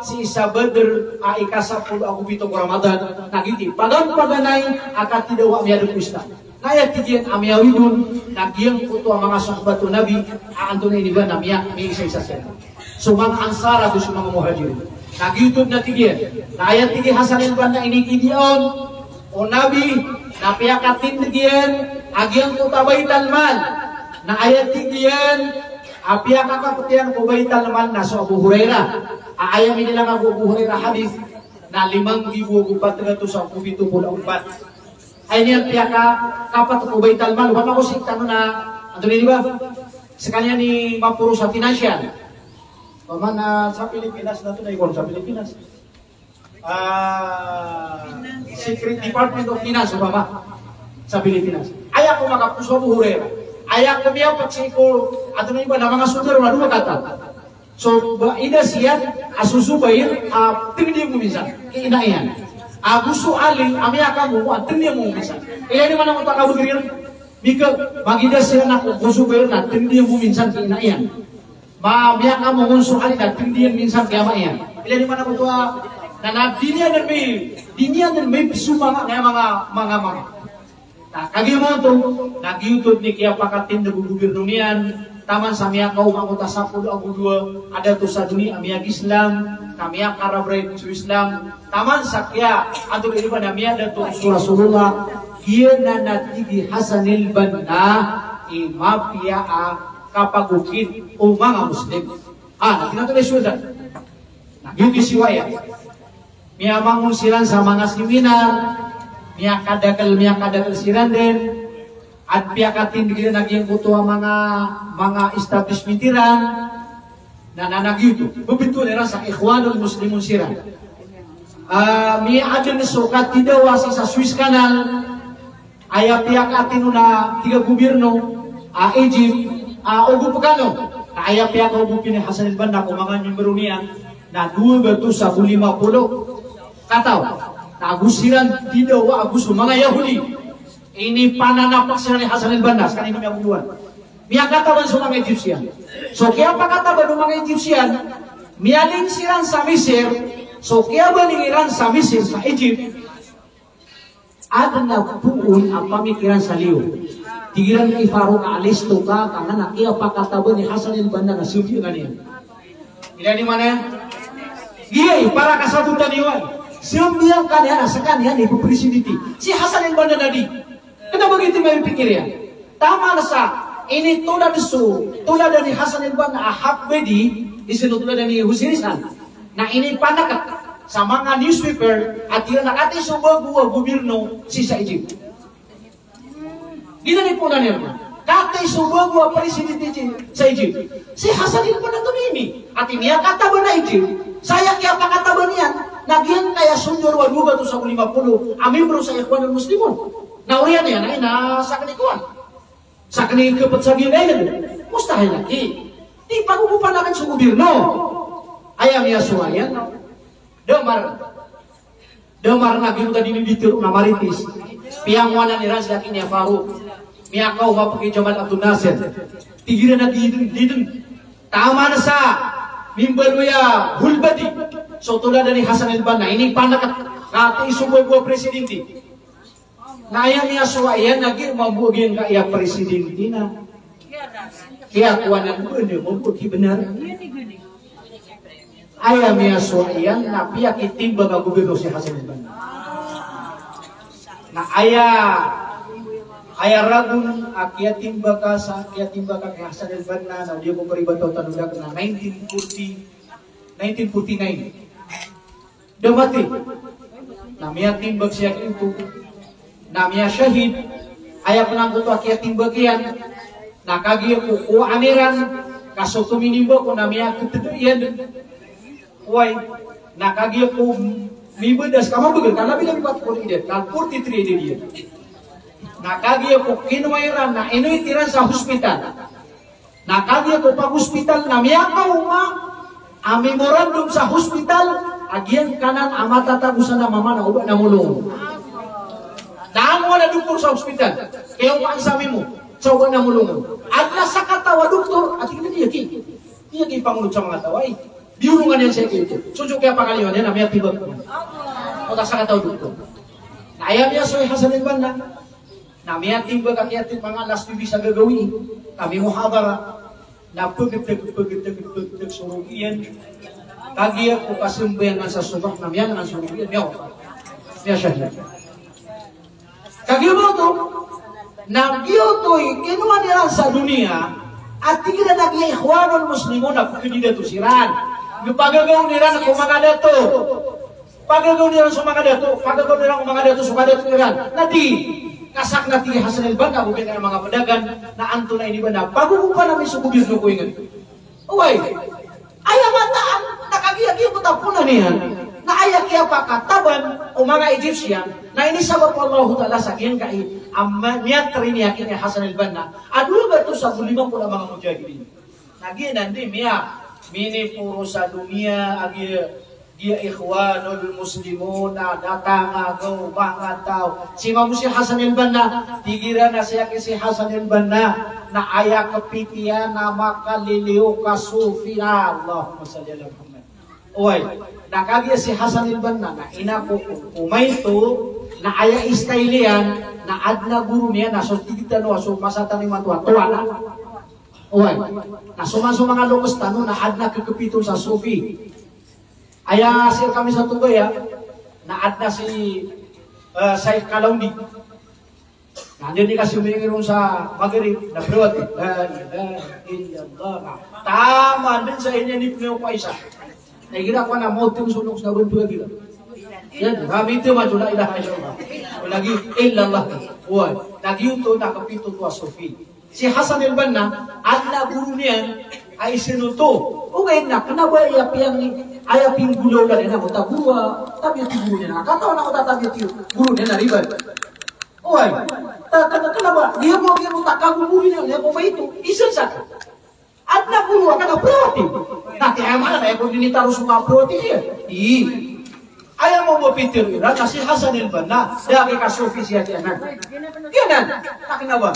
sii sa Badr a ika sapolo ago pito ko Ramadan, na giyoto i paganay-paganay a katidawa a miyadn ko Islam. Na aya tig iyan a miyaawid on na giyangkoto a manga sahabat o Nabi a antonaa ini ba na miya, miyaisa-isa siran. So manga Ansar ago so manga Muhajirin. Na giyoto na tig iyan. Na aya tig i Hasan al-Banna a inikidiya on o Nabi na piyakatindg iyan a giyangkoto a Baital Mal. Na aya tig iyan a piyakakaptan ko Baital Mal na so Abu Hurairah. A aya minilang ago Abu Hurairah hadith na lima nggibo ago pat gatos ago pito polo ago pat. Aya niyan piyakakapat ko Baital Mal, opama ko sii tano na, antonaa ini ba? Sekaniyan i maporo sa financial. Opama na sa Pilipinas na to na ikon sa Pilipinas. Ah, Secret Department of Finance, opama. Sa Pilipinas. Aya ko makaposo a Abu Hurairah. Aya ko miyapat sii ko, antonaa ini ba, na manga soldado na dowa kata. So, ba, ida siyan a so Zubair a tngd iyan bo minsan ki ina iyan. Ago so Ali a miyakamomo a tngd iyan bo minsan. Ilay niyo man angkoto a kabagr iran. Bika, magida siran a ko Zubair na tngd iyan bo minsan ki ina iyan. Ma, miyakamomo so Ali na tngd iyan minsan ki ama iyan. Ilay niyo man angkoto a, na, na di niyan dn may, di niyan dn may pzomanga, na manga, manga, manga. Na kagiya mambo oto, na giyoto dn i kiyapakatindg o gobirno niyan, taman sa miyakaoma angkoto a sapolo ago dowa a dato sa doniya a miyag-Islam, ka miyakarabray so Islam, taman sa kiya, antonaa ini ba, na miyadato so Rasulullah, giyanan a tig i Hasan al-Banna, Mapiya a kapagokit o manga Muslim. Ah, na tig iyan oto, na giyoto i siyowa iyan. Miyamangon siran sa manga seminar, miyakadakl, miyakadakl siran den, a piyakatindg iran a giyangkoto a manga, manga establishment iran, na, na, na giyoto. Bebetol iran sa Ikhwanul Muslimun siran. Ah, miyaadn so katidawa sii sa Suez Canal, aya piyakatindg on a tig a gobirno a Egypt, a ogop kano. Na aya piyakaogop iyan i Hassan al-Banna ko manga miyembro niyan na dowa gatos ago lima polo kataw. Na ago siran tidawa ago so manga Yahudi. Inipananapk siran i Hassan al-Banna, skaniyan i miyagogowan. Miyakataban so manga Egyptian. So kiyapakataban o manga Egyptian, miyaling siran sa Misir, so kiyabaling iran sa Misir, sa Egypt, adn a poon a pamikiran sa liyo. Tig iran ki Farouk, a listo ka, ka anan a kiyapakataban i Hassan al-Banna na sambiyangan iyan. Ilay niyo man aya? Giyai, para kasabotan iyo aya. Sambiyangan iyan, a skaniyan i pepresidente. Si Hassan al-Banna na di. Kna ba giyoto i mapikir iyan? Taman sa initolad so, toladan i Hassan al-Banna a half body, di sii toladan i Hussein Hassan. Na inipanakp sa manga newspaper a tig iran a katii so bago a gobirno sii sa Egypt. Giyanan i poonan iyan. Katii so bago a presidente sa Egypt. Si Hassan al-Banna oto ini. Ati miyakataban a Egypt. Sa aya kiyapakataban iyan na giyangkaya sondaro a dowa gatos ago lima polo a miyembro sa Ikhwanul Muslimun. Na oriyan iyan, na ina sakn i kowan. Sakn i kapet sa giyangkaya. Mustahil aki. Di pagogopan akn so gobirno. Aya miyasowa iyan. Damar. Damar na giyoto a di niyo di tero na marites. Piyangowanan iran si aki niyan Farouk. Miyakaoma pn ki Jamal Abdul Nasser. Tig iran a di dn, di dn. Taman sa mimbaloy a half body so toladan i Hassan al-Banna, inipanakp, katii so bago a presidente. Na aya miyasowa iyan na giya mambo a giyangkaya presidente na kiyakowa na, mambo a kibnar. Aya miyasowa iyan na piyakitimbang a gobirno si Hassan al-Banna. Na aya, aya ragon a kiyatimbang ka sa, kiyatimbang ka ki Hassan al-Banna, na o di ako karibatan o tanod akn na nineteen forty, nineteen forty-nine. Da matay. Na miyatimbang siya giyoto. Na miyashahid. Aya pn angkoto a kiyatimbang iyan. Na kagiya ko, ko amiran, ka so tominimbang ko na miyakatdo iyan dn. Oway, na kagiya ko mimbdas ka mabagr, ka labi-labi pat ko ida, ka forty-three ida iyan. Na kagiya ko kinowa iran, na inoit iran sa hospital. Na kagiya ko pag-hospital na miyakaoma a memorandum sa hospital a giyangkanan a matatago sa na mama na oba na molong. Na ago a doktor sa hospital, kiyaomaan sa memo sa oba na molong. Adn a sakataw a doktor a tig iyan a di aki, di aki pangonot sa manga taw ai. Biyorongan iyan sii ko, so so kiyapakaliwan iyan na miyatimbang. Oto a sakataw a doktor. Na aya miyasowa i Hassan al-Banna. Na miyatimbang ka, kiyatimbang ka, last week sa gagawii, kami muhadara. Na pagtg, pagtg, pagtg so rogo iyan. Kagiya ko kasambayangan sa sobah, na miyangan so rogo iyan, miyawa. Miyashahid. Kagiya oto, na giyoto i kinowa iran sa doniya, a tig iran a giya Ikhwanul Muslimun a pkhandidato siran. Pagagaw iran ko manga dato. Pagagaw iran so manga dato, pagagaw iran ko manga dato, so kadato iran. Na di, ka sakn a tig i Hassan al-Banna, bo giyanan a manga pdagang, na antonaa ini ba na pagogopan ami so gobirno ko ingd. Oway. Aya mataan, na kagiya giyoto a poonan iyan, na aya kiyapakataban o manga Egyptian, na inisabap o Allahu Ta'ala sa giyangkai a miyatr ini aki niyan Hassan al-Banna a dowa gatos ago lima polo a manga mujahidin. Na giyanan di miya, miniporo sa doniya a giya, giya Ikhwanul Muslimun a datang a gaw manga taw. Sii mambo si Hassan al-Banna, tig iran a sii aki si Hassan al-Banna na aya kapit iyan na makaliliyo ka Sufi. Allahumma salli ala Muhammad. Oway, na kagiya si Hassan al-Banna na ina ko, ko maito, na aya style iyan, na adn a goro niyan, na so tig tano a so masa tano imanto a towa na. Oway. Na so man so manga loks tano na adn a kakapit on sa Sufi. Aya sii rkami sa Tugaya, na adn a si, eh, Sheikh Kalaondi. Anda ini ka somiyong iron sa Maghrib, na brawati. La ilaha illallah. Taman dn sa ini, ini pn ko isa. Na igira ko na mawt ko so loks na bnto lagi. Yan, kami itu maju la ilaha illallah. Lagi illallah. Oway, lagi oto na kapito ko a Sufi. Si Hasan al-Banna, adn a goro niyan a isn oto. Ogaid na kna ba aya piyang, aya piyang golaola niyan na oto a goro a tabiat i goro niyan. Katawan a oto a tabiat i goro niyan na ribat. Oway, ta, ta, ta, kna ba, giya bo, giya bo, ta kago goro niyan, giya bo ba ito, isn sa. Adn a goro a kna a brawati. Na aya maana na aya bo dn i taro so ka brawati iyan. I. Aya mambo pitharo iran na si Hasan al-Banna, da a giya ka Sufi siya giyanan. Giyanan, na kna ba.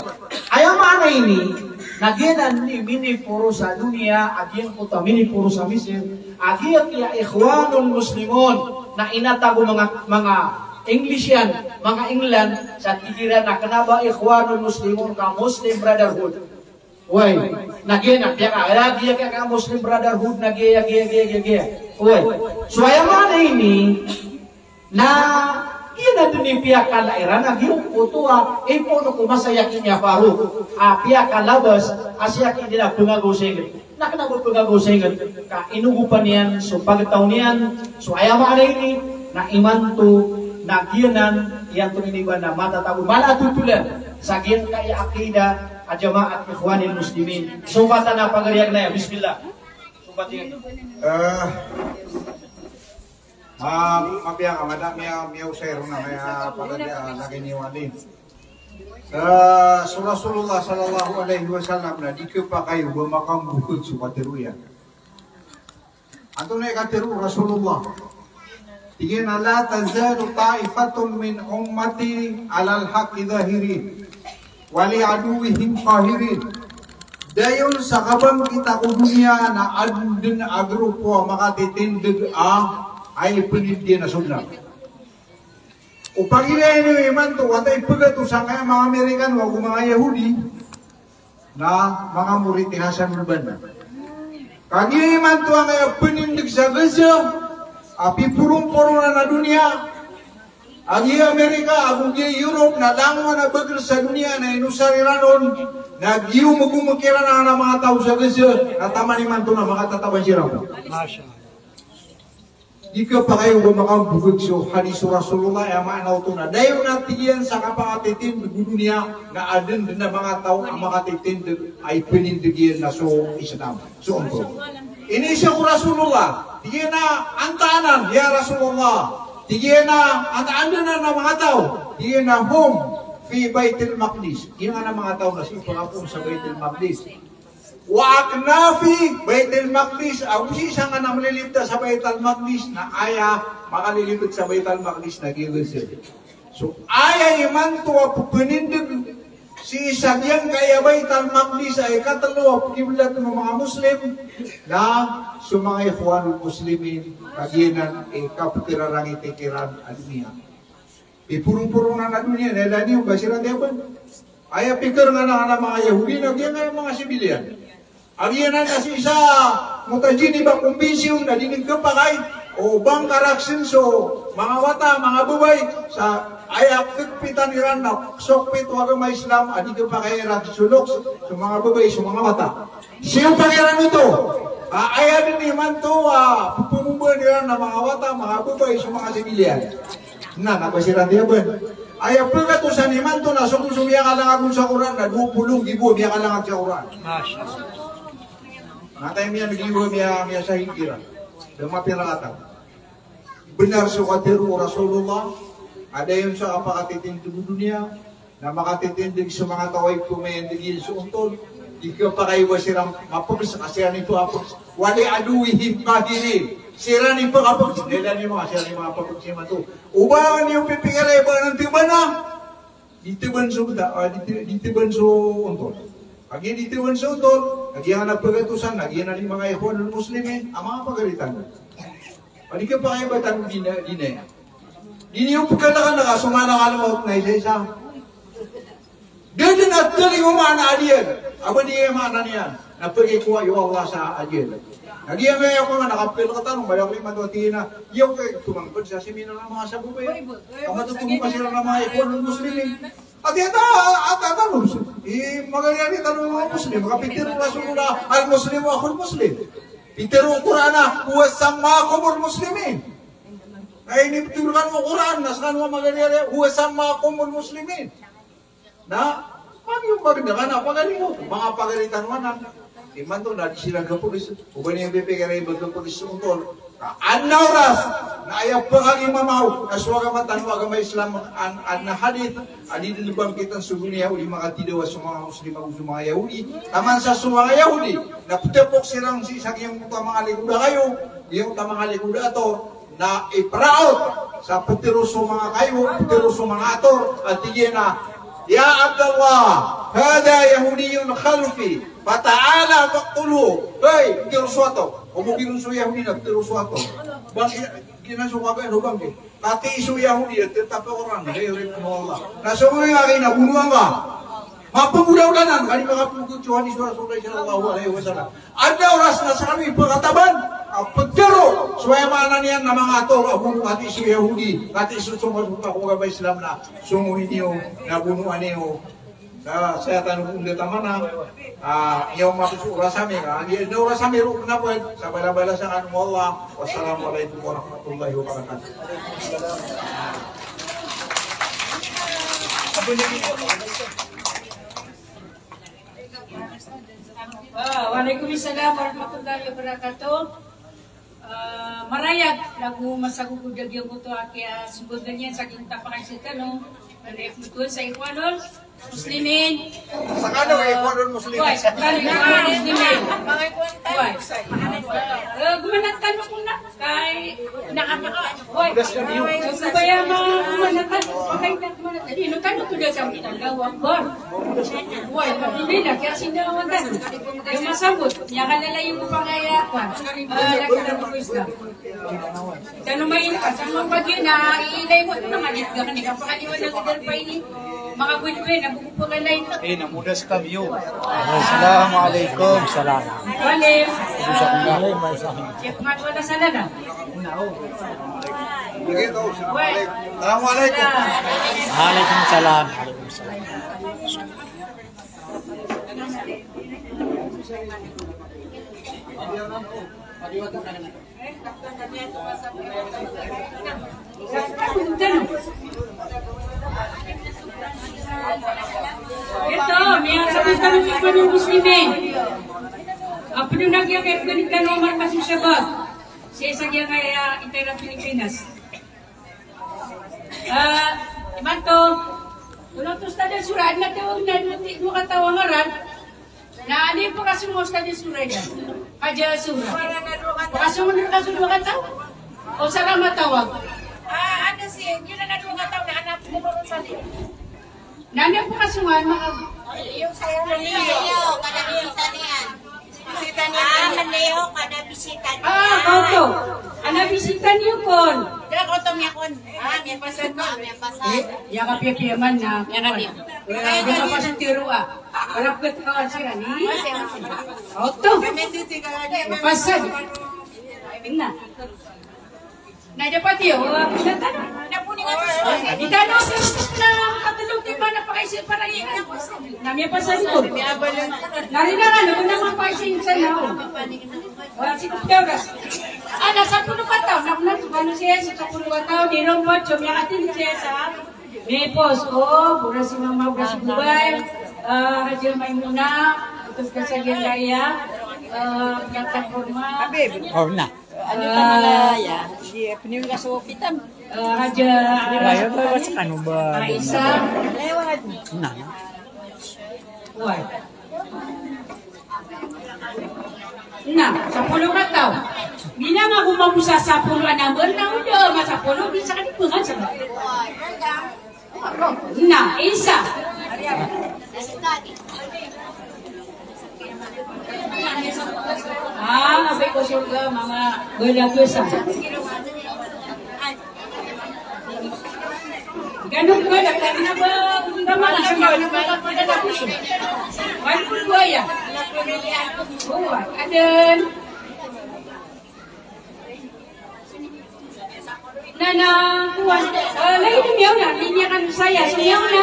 Aya maana ini, na giyanan i miniporo sa doniya, a giyangkoto a miniporo sa Misir, a giya kiya Ikhwanul Muslimun, na inatago manga, manga English iyan, manga England, sa tig iran na kna ba Ikhwanul Muslimun ka Muslim Brotherhood. Oway, na giya na, giya ka, giya ka Muslim Brotherhood na giya, giya, giya, giya, giya. Oway. So aya maana ini, na giya na dn i piyakala iran a giyangkoto a ipoon ko masa i Aki Mia Farouk a piyakalabas a si Aki dn a pngagaw sa ingd. Na kna ba pngagaw sa ingd, ka inogopan iyan so pagtaw niyan, so aya maana ini, na imanto, na giyanan, iyan to ini ba na matatago, mala a totolan sa giyangkaya akida a Jamaat Ikhwanil Muslimin. Sombatan a pagari a gnay, bismillah. Sombat iyan. Eh, ah, mapiya ka, mada, miya, miyaosay ron a maya pagari a lagid niyo a alim. Eh, so Rasulullah sallallahu alaihi wasallam na di khapakay o ba makambokag so katharo iyan. Antonaa i katharo o Rasulullah? Tig iyan a, "La tazalu ta'ifatun min ummati alal haqqi zahirin, wa li aduwwihim qahirin." Dayon sa kabangkit ko doniya na adn dn a grupo a makatitindg a, a ipnindg iyan a so bnar. O pagilaya niyo imanto, wata ipgatosan ka aya manga Amerikano ago manga Yahudi, na manga morit i Hasan al-Banna. Kagiya imanto angkaya pnindg sa Gaza a piporonporonan a doniya, a giya Amerika ago giya Europe na langon a bagr sa doniya na inosar iran on, na giyomgomk iran angkanan a manga taw sa Gaza, na taman imanto na makatataban siran. Masha Allah. Di khapakay o ba makambokag so hadis o Rasulullah, aya maana oto na dayon a tig iyan sa kapakatitindg o doniya na adn dn a manga taw a makatitindg a ipnindg iyan na so Islam, so ontot. Iniiza ko Rasulullah, tig iyan a antaa anan, ya Rasulullah? Tig iyan a antaa anan a manga taw? Tig iyan a hum fi Baitil Maqdis. Giyanan a manga taw na sii pakapoon sa Baitil Maqdis. Wa aknafi Baitil Maqdis, ago sii sangkanan a mlilibta sa Baital Maqdis, na aya makalilibta sa Baital Maqdis na giya Gaza. So aya imanto a pphanindg sii sa giyangkaya Baital Maqdis a ikatlo a pkiblatn o manga Muslim, na so manga Ikhwanul Muslimin, kagiya nan i kapkhararangiti kiran a doniya. Piporonporonan a doniya, na ilaya niyo ba siran tiyaban. Aya pikir angkanan a manga Yahudi na giyangkaya manga civilian. A giyanan na sii sa Mutajeneba Convention na di dn khapakay o ba ngka rakhsn so manga wata, manga babay, sa aya kagpitan iran na so pito a agama Islam a di khapakay rakhsn so loks, so manga babay, so manga wata. Sii pagari iran oto, a, aya dn imanto a pphamombahan iran a manga wata, manga babay, so manga civilian. Na, na ba siran tiyaban. Aya pkhatosan imanto na so, so miyakalangag on sa Qur'an na dowa polo nggibo a miyakalangag sa Qur'an. Masha Allah. Na taym iyan giyoto a miya, miyasahid iran. Da mapiya rakatan. Bnar so katharo o Rasulullah, a dayon sa kapakatitindg o doniya, na makatitindg so manga taw a ipmayandg iyan so ontol, di khapakay o ba siran mapgs, ka siran i pkapgs. Wa li aduwwihim qahirin. Siran i pkapgs. Di, da niyo manga, siran i manga pkgs imanto. O ba niyo pipikira i ba anan tbana? Di tban so bta, a, di, di tban so ontol. Kagiya di tban so ontol, kagiya anan a pkhatosan, kagiya anan i manga Ikhwanul Muslimin, a manga pagari tano. Di khapakay o ba tano dina, dina. Di niyo pkhalkan a ka so maana ka na mawt na isa-isa. Da dn a thalingoma na adiyad. A ba di aya maana niyan na pkikowa o Allah sa adiyad. Lagid iyan a aya ko nga na kapil ka tano, mala ko imanto a tig iyan a, aya ko kay tumangkad sa seminar a manga sababaya. Ka matotomo ka siran a manga Ikhwanul Muslimin. Ati ata, ata, ata, Muslim. I, magari-ari tano a manga Muslim, ka pitharo o Rasulullah, "Al-Muslimu akhul Muslim." Pitharo o Qur'an a, "Huwa sammakumul Muslimin." Na iniptharo kano o Qur'an, na skano a magari-ari, "Huwa sammakumul Muslimin." Na, pagari, pagari, na, pagari mo, manga pagari tano anan. Imanto na di siran kapolis. O ba niyan pipikira i ba kapolis so ontol. Na adn a oras, na aya pagari mamaw, na so agama tano a agama Islam, an, adn a hadith a di dn bangkitan so goniya o di makatidawa so manga Muslim ago so manga Yahudi. Taman sa so manga Yahudi na ptapok siran sii sa giyangkoto a manga likoda kayo, giyangkoto a manga likoda ator, na ipraot sa ptharoon so manga kayo, ptharoon so manga ator, a tig iyan a, "Ya Abdallah, hadha Yahudiyyun khalfi, fata'ala faqtulhu." Hay, ptharoon so ator. Komo giron so Yahudi na ptharoon so ator. Banggi, giyanan so kagiya o banggi. Katii so Yahudi a tiyatap o Qur'an, hay, hay, Allah. Na so manga Yahudi na bonoa ngka. Mapagolawla nan, ka di makapagolawla so hadith o Rasulullah sallallahu alaihi wasallam. Adn a oras na skami pkataban a ptharo, so aya maana niyan na manga ator a bono, katii so Yahudi, katii so, so manga, so manga agama Islam na songowi niyo na bonoa niyo. Sa, saya tano pn dn taman a, ah, aya oman so oras ami, ah, aya oman so oras ami roo na pn, sa balabalasan kano o Allah. Wassalamu alaikum warahmatullahi wabarakatuh. Ah, wa alaikum salam warahmatullahi wabarakatuh. Ah, marayag, nago masagogod a giyangkoto a kiyasogodan iyan sa giyangkoto a pakaiza tano, na ipmbtowan sa Ikhwanul Muslimin. Sa kano, ah, Ikhwanul Muslimin? Oway, sa kano, Ikhwanul Muslimin. Oway. Ah, gomanat tano kon na, kay, na, oway. So, kaya ma-, gomanat tano, pakay na gomanat tano. Ino tano to da sa Allahu Akbar. Oway, alhamdulillah, kaya sindawan tano. Aya masambot, aya kalalayon ko pangaya, ah, laki na ko Islam. Tano main ka, tano pagi na ilay mo, tano nga di ka kani kapakaliwan na gidal pa ini. Makakuwit-kuwit, nabuko po ka na ito. Eh, namudas kami yun. Assalamu alaikum. Salam. Wa alaikum. Siya po nga wala sana na. Assalamu alaikum. Wa alaikum salam. Wa alaikum salam. Ito, miyasabot kami sa Ikhwanul Muslimin. Apno na giya kay pagalitan o Markas o Shabab. Sii sa giyangkaya, ah, intira Pilipinas. Ah, imanto, tolong to Ustadh Sura, adn a tawag na dowa, dowa kataw a ngaran. Na anda i pkasong o Ustadh Sura iyan? Hadja Sura. Pkasong on ka so dowa kataw? O sa rama tawag? Ah, anda si, giyanan a dowa kataw na anak ko ko sa di. Na anda i pkasong on, maka- Iyo, saya. Iyo, kada bisita niyan. Bisita niyan. Ah, anda iyo, kada bisita niyan. Ah, oto. Ana bisita niyo kon. Dala ko oto miyakon. Ah, miyapasad ko. Miyapasad. Eh, iya kapiyapiya man na. Iya kapiya. Wala, di ka pa sa tiro, ah. Wala ko ito kawan siya, ni? Oto. Miyapasad. Ina. Na dapat iyo, ah, pinatan. Di tano, na katlo timan a pakaisip para iyan. Na miyapasad ko. Na rin na nga, na mapaisin sa iyo. Wala si Doktor. Ana, sapolo kataw, na, na, ano siya, sa sapolo kataw, di ron po, so miyakatin siya sa, may pos, o, bura si Mama, bura si Dubai, ah, Haja Maimuna, ito ka sa Gandaya, ah, Gata Kurma. Habib. Oh, na. Ano ka na, ya? Di, piniwala so pitam. Ah, Haja, Ayo, ba, ba, sa kano ba? Aisa. Na. Why? Na, sapolo kataw. Bilang ako mabusa sapolo a number na, ulo, ma sapolo, bisa ka di pengan sa. Na, isa. Ah, sabi ko, surga, mga balagusa. Ganun ba, nagkakita ba, kung ba, mga sa mga nagkakapagdala ko siya. Ano po ba yan? Oo, and then, Na, na, kuwan, eh, lagi na miyaona, di niyan kan saya, so miyaona.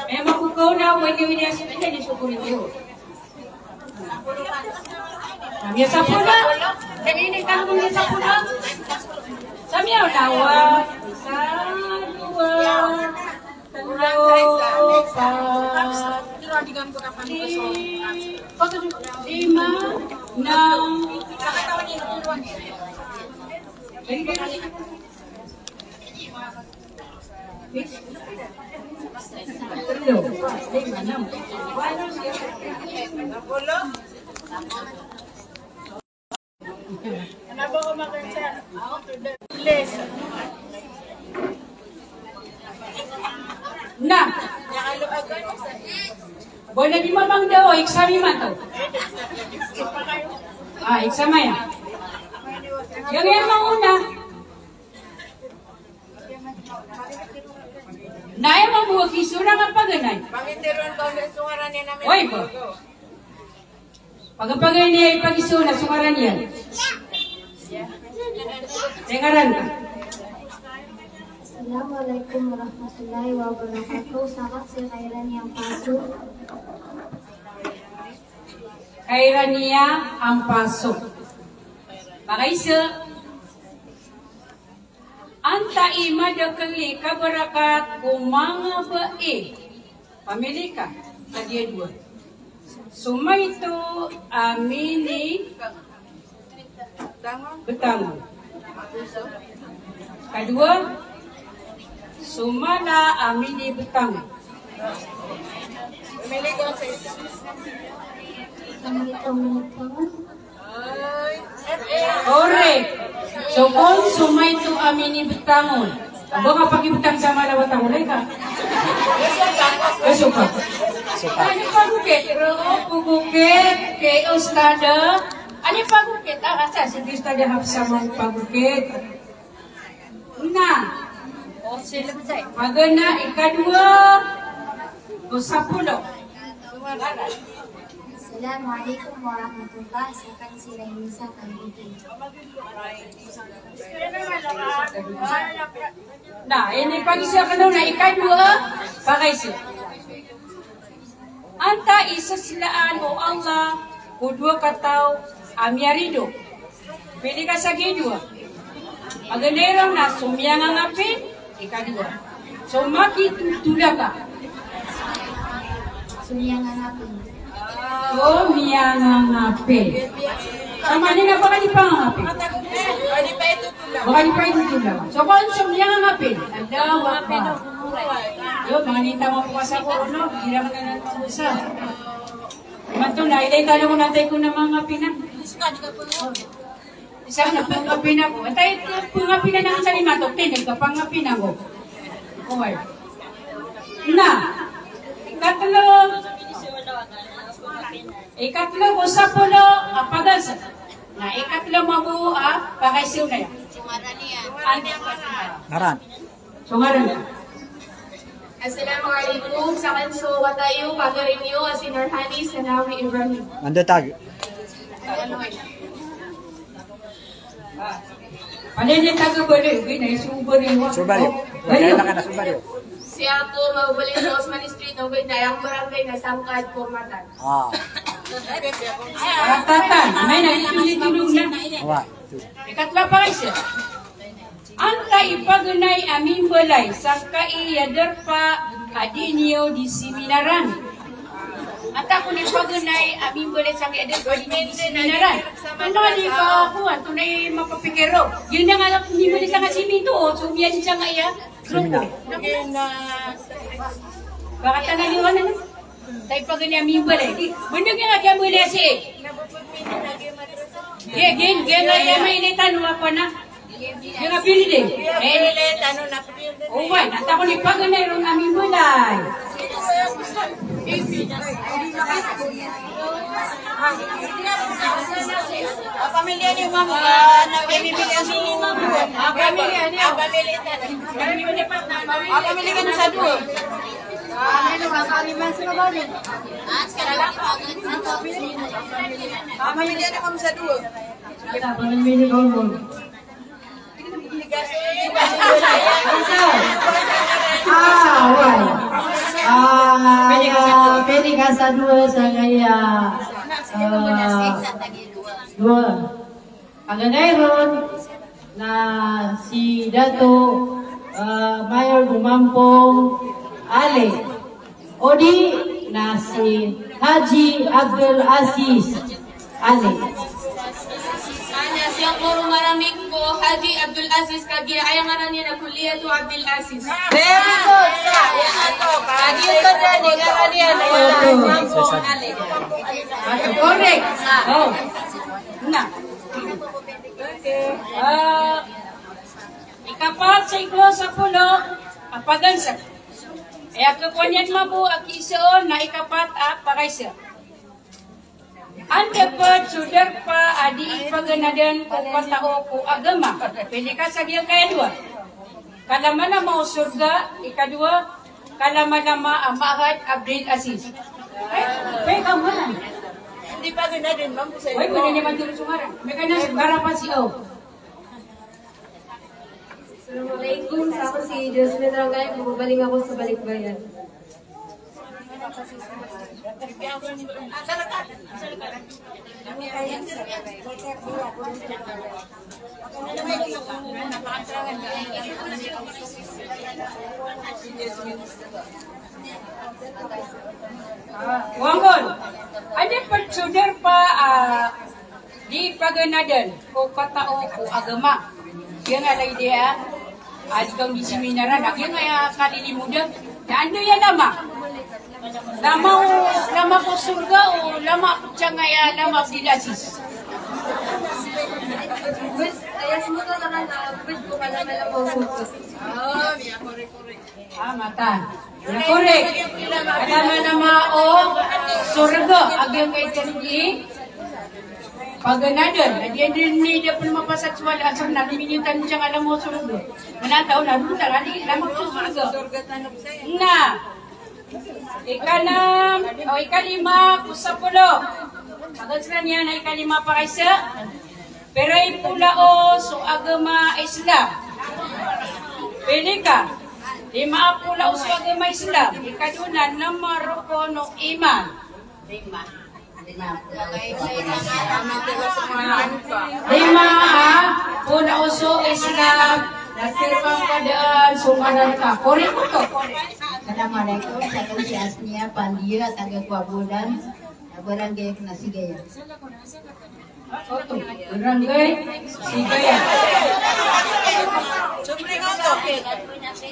Eh, makokaw na, wani, wani, so, wani, so, kuwan, iyo. Na, miyasapolo. Dali, ini, tano ko miyasapolo. Sa miyaona, wa, isa, dowa, tlo, pat, li-, lima, nam. Na. Bo na di mambo da o, exam imanto. Ah, exam aya. Giyangkaya maona. Na aya mambo a kisoran a paganay. Oy, bo. Pagapagay niyan i pagiso na so ngaran iyan. Aya ngaran ka. Assalamualaikum warahmatullahi wabarakatuh. Sakat si Khairania Ampaso. Khairania Ampaso. Pakaisa. Antaa i madakel i kabarakat ko manga bai. Pamili ka, kagiya dowa. So maito a minibetangon. Kadowa, so mala a minibetangon. Pamili ka, sa isa. Pamili ka, pamili ka. Korek. So kon so maito a minibetangon. Aba nga pakibetang sa mala wata, olay ka. Sopak. Sopak. Aya pagokit, roo pagokit ki Ustadha. Aya pagokit, ah, asa si Ustadha Hafsa man pagokit. Na. Pagana ikadowa ko sapolo. Assalamualaikum warahmatullah. Sakat si Lainisa Kalbiti. Na, ini pagisa kano na ikadowa, pagisa. Antaa i seslaan o Allah ko dowa kataw a miyarido? Pili ka sa giya dowa. Paganay ron na so miyangangapil, ikadowa. So makitotolaka. So miyangangapil. So miyangangapil. Sa mani na ba ka di pangangapil? Ba ka di paitotolaka. So kon so miyangangapil. Allahu Akbar. Yo, manga nita mo po ka sa ko, no? Di naman na naman sa. Imanto na, ilay tano ko na tayo ko na manga pina. Isa na pangapina ko. Atay pangapina na sa lima to, tin, ka pangapina ko. Okay. Na, ikatlo, ikatlo ko sapolo a pagasa. Na, ikatlo mambo a pakaisa na iyan. Ngaran. So ngaran. Assalamualaikum, sakat so wata iyo, pagaring iyo a si Nurhani Sanawi Ibrahim. Anda tag? Pala ini taga Bali, gina, so Bali. So Bali. Bali. Kaya na ka na so Bali. Siya po, mababalik sa Osman Street, Nobay, Dayang Barangay, na Sangkad, Formatan. Ah. Formatan. May na, ito, ito, ito, na. Wa. Ikatlo pa kayo siya. Antaa i paganay a mimbalay sangkai a darpa a di niyo di siminaran? Antaa kon i paganay a mimbalay sangkai a darpa a di niyo di siminaran? Antaa di ba ako, antonaa i mapapikir o? Giyanan a mimbalay sangkai a siminto, o, so miyan sangkai a grupo. Seminar. Baka tanggal iwan, ano? Tay paganay a mimbalay. Bendeg iyan a kiyabalay si. Ge, ge, ge, ge, ge, mailay tano a kowan a. Ge, nga pili de. Mailay tano na pili. O, wan, antaa kon i paganay ron a mimbalay. A pamilya niyo, ma'am, a, na pamilya niyo. A pamilya niyo. A pamilya niyo. A pamilya niyo sa dowa. Pamilya na kami sa dowa. Ah, oway. Ah, pwede ka sa dowa sangkaya, ah, dowa. Angkaya ron na si Dato, ah, Mayor Bumampong Ali. O di na si Haji Abdul Aziz Ali. Ana, sii ko maramik ko Haji Abdul Aziz, kagiya aya ngaran iyan na Kulliyatu Abdul Aziz. Very good, sir. Kagiya aya ngaran iyan na Kulliyatu Abdul Aziz. Correct. Oh. Na. Okay. Ah, ikapat sii ko sapolo a pagansek. Aya kakowa niyan mambo a kiisa on na ikapat a pakaisa. Anda pd so darpa a dii paganadan ko katao ko agama? Pili ka sa giyangkaya dowa. Kalamalama o sorga, ikadowa, kalamalama a Ma'had Abdul Aziz. Ay, pwede ka man. Hindi paganadan, ma'am, sa... Ay, pwede naman dito sumarang. May ka na, garapa si O. Assalamualaikum, sa ako si Jasmine Rangay, bumabaling ako sa Balikbayan. Ah, wanggon. Anda pd so darpa a dii paganadan ko katao ko agama. Giyangkaya lay diya, a di ka di seminar a, giyangkaya kalilimodan. Na anda aya lama? Lama o, lama ko sorga o lama ko sangkaya lama ko di lasis? Aya somoto na pd ko kalamalama o sorga. Ah, matan. Correct. Kalamalama o sorga a giyangkai a dii paganadan. Adi, adi, adi, da pn mapasad so wala asar na limitan sangkaya lama o sorga. Manataw na roo ta, adi, lama o sorga. Na. Ikanm, o, ikalima ko sapolo. Paganadan iyan na ikalima a pakaisa. Pira i polo o so agama Islam? Pili ka. Lima a polo o so agama Islam. Ikadowa na nm a rokon o iman? Lima. Lima a polo o so Islam na pipapd on so naraka. Correct oto. Assalamualaikum, saya si Asnia Pandia, taga Kuabodan, barangay Knasigaya. Oto, barangay Sigaya.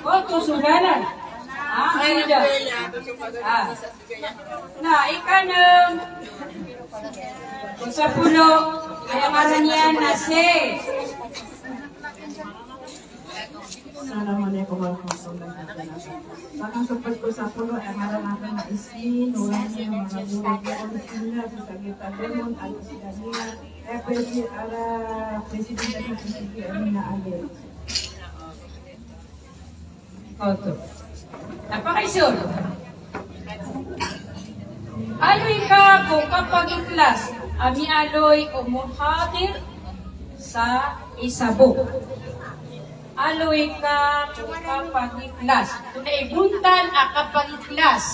Oto, so ngaran. Ah, Ida. Ah. Na, ikanm ko sapolo, aya ngaran iyan na si... Assalamualaikum warahmatullahi wabarakatuh. Sa kasapolo ko sapolo, aya ngaran akn na Isin, Nurani, Marabu, Raja, Al-Sina, Bisagita, Demon, Al-Islamia, eh, Presi-, ala Presidente ng P C B, Amina Ali. Oto. Na pakaisa on. Aloy ka ko kapag-ikhlas a miyaaloy o muhadir sa isa bo. Aloy ka ko kapag-ikhlas. Tonaa i bontal a kapag-ikhlas?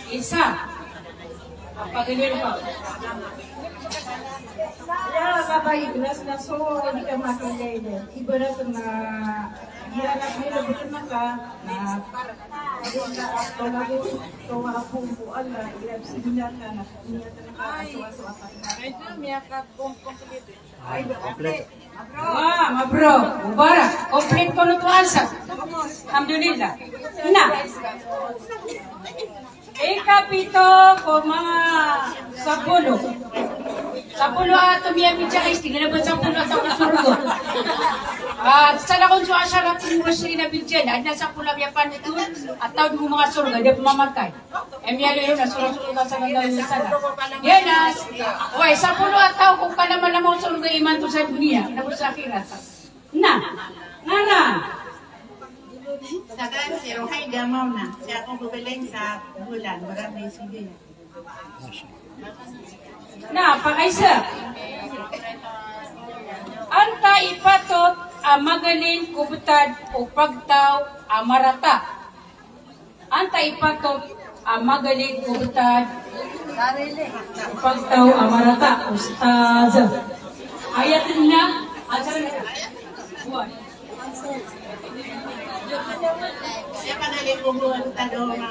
Isa. Kapag-ikhlas. Aya kapag-ikhlas na so di ka makilala. Ibarat na iyan na pinabot na ka na, na, so, so, so, so, so, so, Ay, miyakapompompleto. Wa, mabro, mubarak. Complete ko oto a answer. Alhamdulillah. Na. Ikapito ko manga sapolo. Sapolo a tomiyabidya ka isti, na ba sapolo a taw ko sorga? Ah, salakaw so asyaratun mubashirin bil jannah, adn a sapolo a miyapanotol a taw ko manga sorga, da pmamatay. Aya miyaaloy on na so Rasulullah sallallahu alaihi wasallam. Giyanan, oway, sapolo a taw ko kalamalama o sorga imanto sa doniya, na go sa akhirat. Na, na, na. Saka si Ruhaida Mauna, sii ko Gubaling sa Bulan, Barangay Sibi. Na, pakaisa. Antaa Ipatot a magaling ko btad o pagtaw a marata. Antaa i patot a magaling ko btad o pagtaw a marata, Ustaz? Ayat na, ajar na. Siapa na liyo ko mga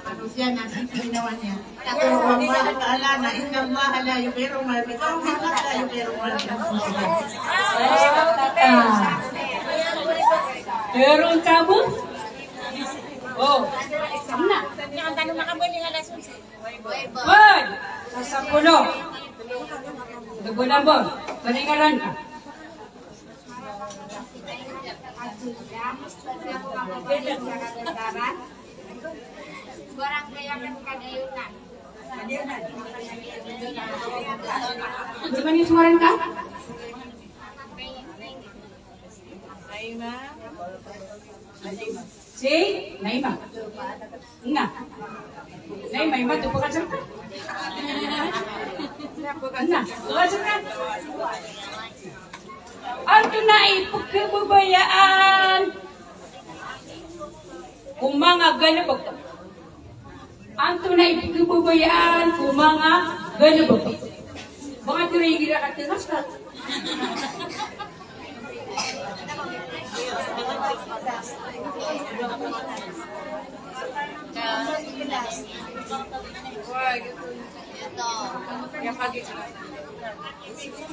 manusiya na sa ginawa niya? Pero Allah Ta'ala na, "Inna Allah la yughayyiru ma biqawmin hatta yughayyiru ma bi anfusihim." Pero tabo? Oh. Na. Pad. Sa sapolo. Dagol a ba? Paningaran ka. Barangay Akan Kadayunan. Ano ba yung sumaran ka? Naima. Si Naima. Na. Naima, Naima, to pakajar ka. Na, pakajar ka. Antonaa i pkhababayaan ko manga galbk? Antonaa i pkhababayaan ko manga galbk? Ba nga tiro igira ka tiro ska.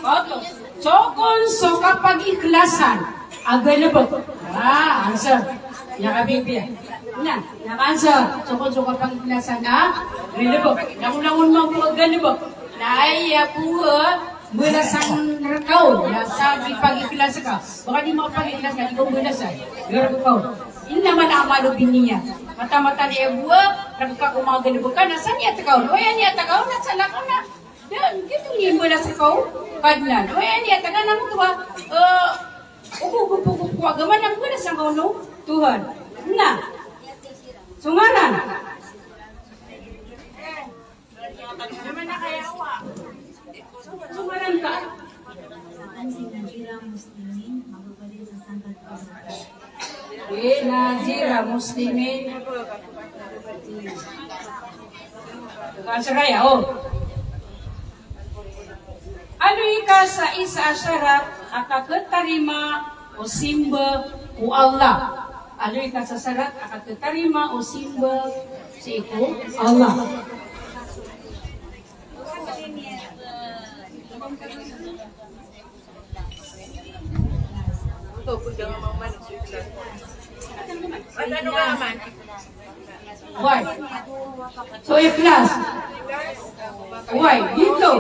Oto. So kon so kapagikhlasan a galbk. Ah, answer. Aya kapipiya. Na, aya ka-answer. So kon so kapagikhlasan a galbk. Langolangon mambo a galbk na aya bo a mbalasan rka on na sa kipagikhlas ka. Ba ka di makapagikhlas na di ka mbalasan. Galbk ka on. Innamal a'malu binniyat. Mataan-mataan aya bo a rk ka ko manga galbk ka na sa niyat ka on. O aya niyat ka on na sa lakaw na. Dan, giyoto i mbalas ka o Kadnan. O aya niyat ka na oto ba, eh, ogop, ogop ko agama na mbalas ka o Tuhan. Na. So ngaran. So ngaran ka. Eh, Nazira Muslimin. Ka answer aya, o. Aloy ka sa isa a sarat a kakhatarima o simba ko Allah. Aloy ka sa sarat a kakhatarima o simba sii ko Allah. Why? So, ikhlas. Why? Giyoto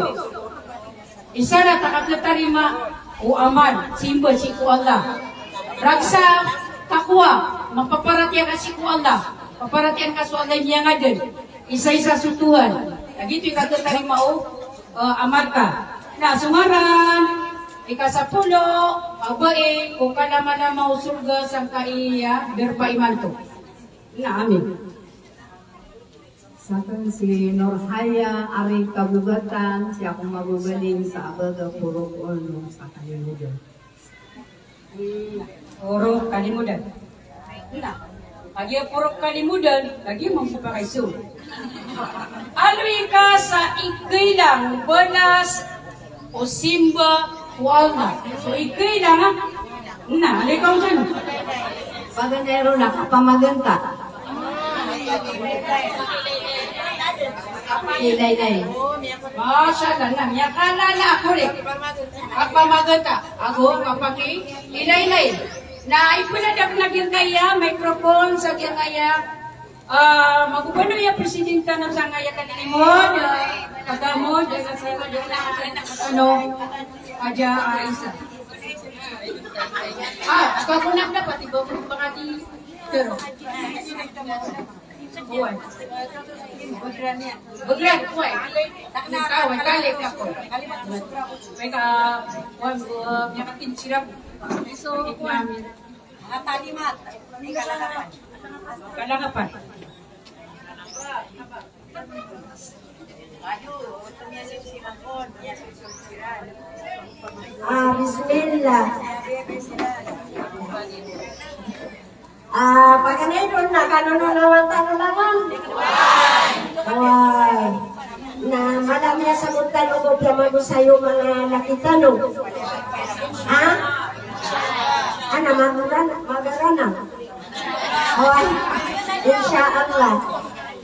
i sarat a kakhatarima o amal, simba sii ko Allah. Ragsa, taqwa, mapaparatiyaya ka sii ko Allah. Paparatiyayaan ka so Allah i miyangadn. Isa-isa so Tuhan. Na giyoto i kakhatarima o eh, amal ka. Na so ngaran, ikasapolo a bai ko kalamalama o sorga sangkai a darpa imanto. Na, amin. Sakn si Norhaya Ari Kabogatan, sii ako mababaling sa Abaga Purok Ono sa Kalimodan. Purok Kalimodan. Na, kagiya Purok Kalimodan, lagid mambo pakaiso. Aloy ka sa ikailang balas o simba ko Allah. So ikailang, ha? Na, aloy ka on san. Paganda ron na kapamaganta. Ilaylay. Masha Allah, na, miyakalala ako ri. Kapamaganta. Ago, kapaki, ilaylay. Na ipnadakn a giyangkaya microphone sa giyangkaya, ah, magobano aya presidente na sangkaya Kalilimod, ah, Tagamod, ano, Aja Aisa. Ah, ako na dapat iba ko pangati. Pero Oway. Bgran, oway. Oway, kalik ako. Oway ka, oway, oway, miyakatinsiram. So, oway. Mga talimat. Kalakapan. Kalakapan. Ayo, ito niya si Simon, niya si Sulsiran. Ah, bismillah. Ah, paganay ron na kano na nawan tano langon. Oway. Na mala miyasabot tano ko piya magosayo manga laki tano. Ha? Ana, magoran, magarana. Oway. Insha Allah.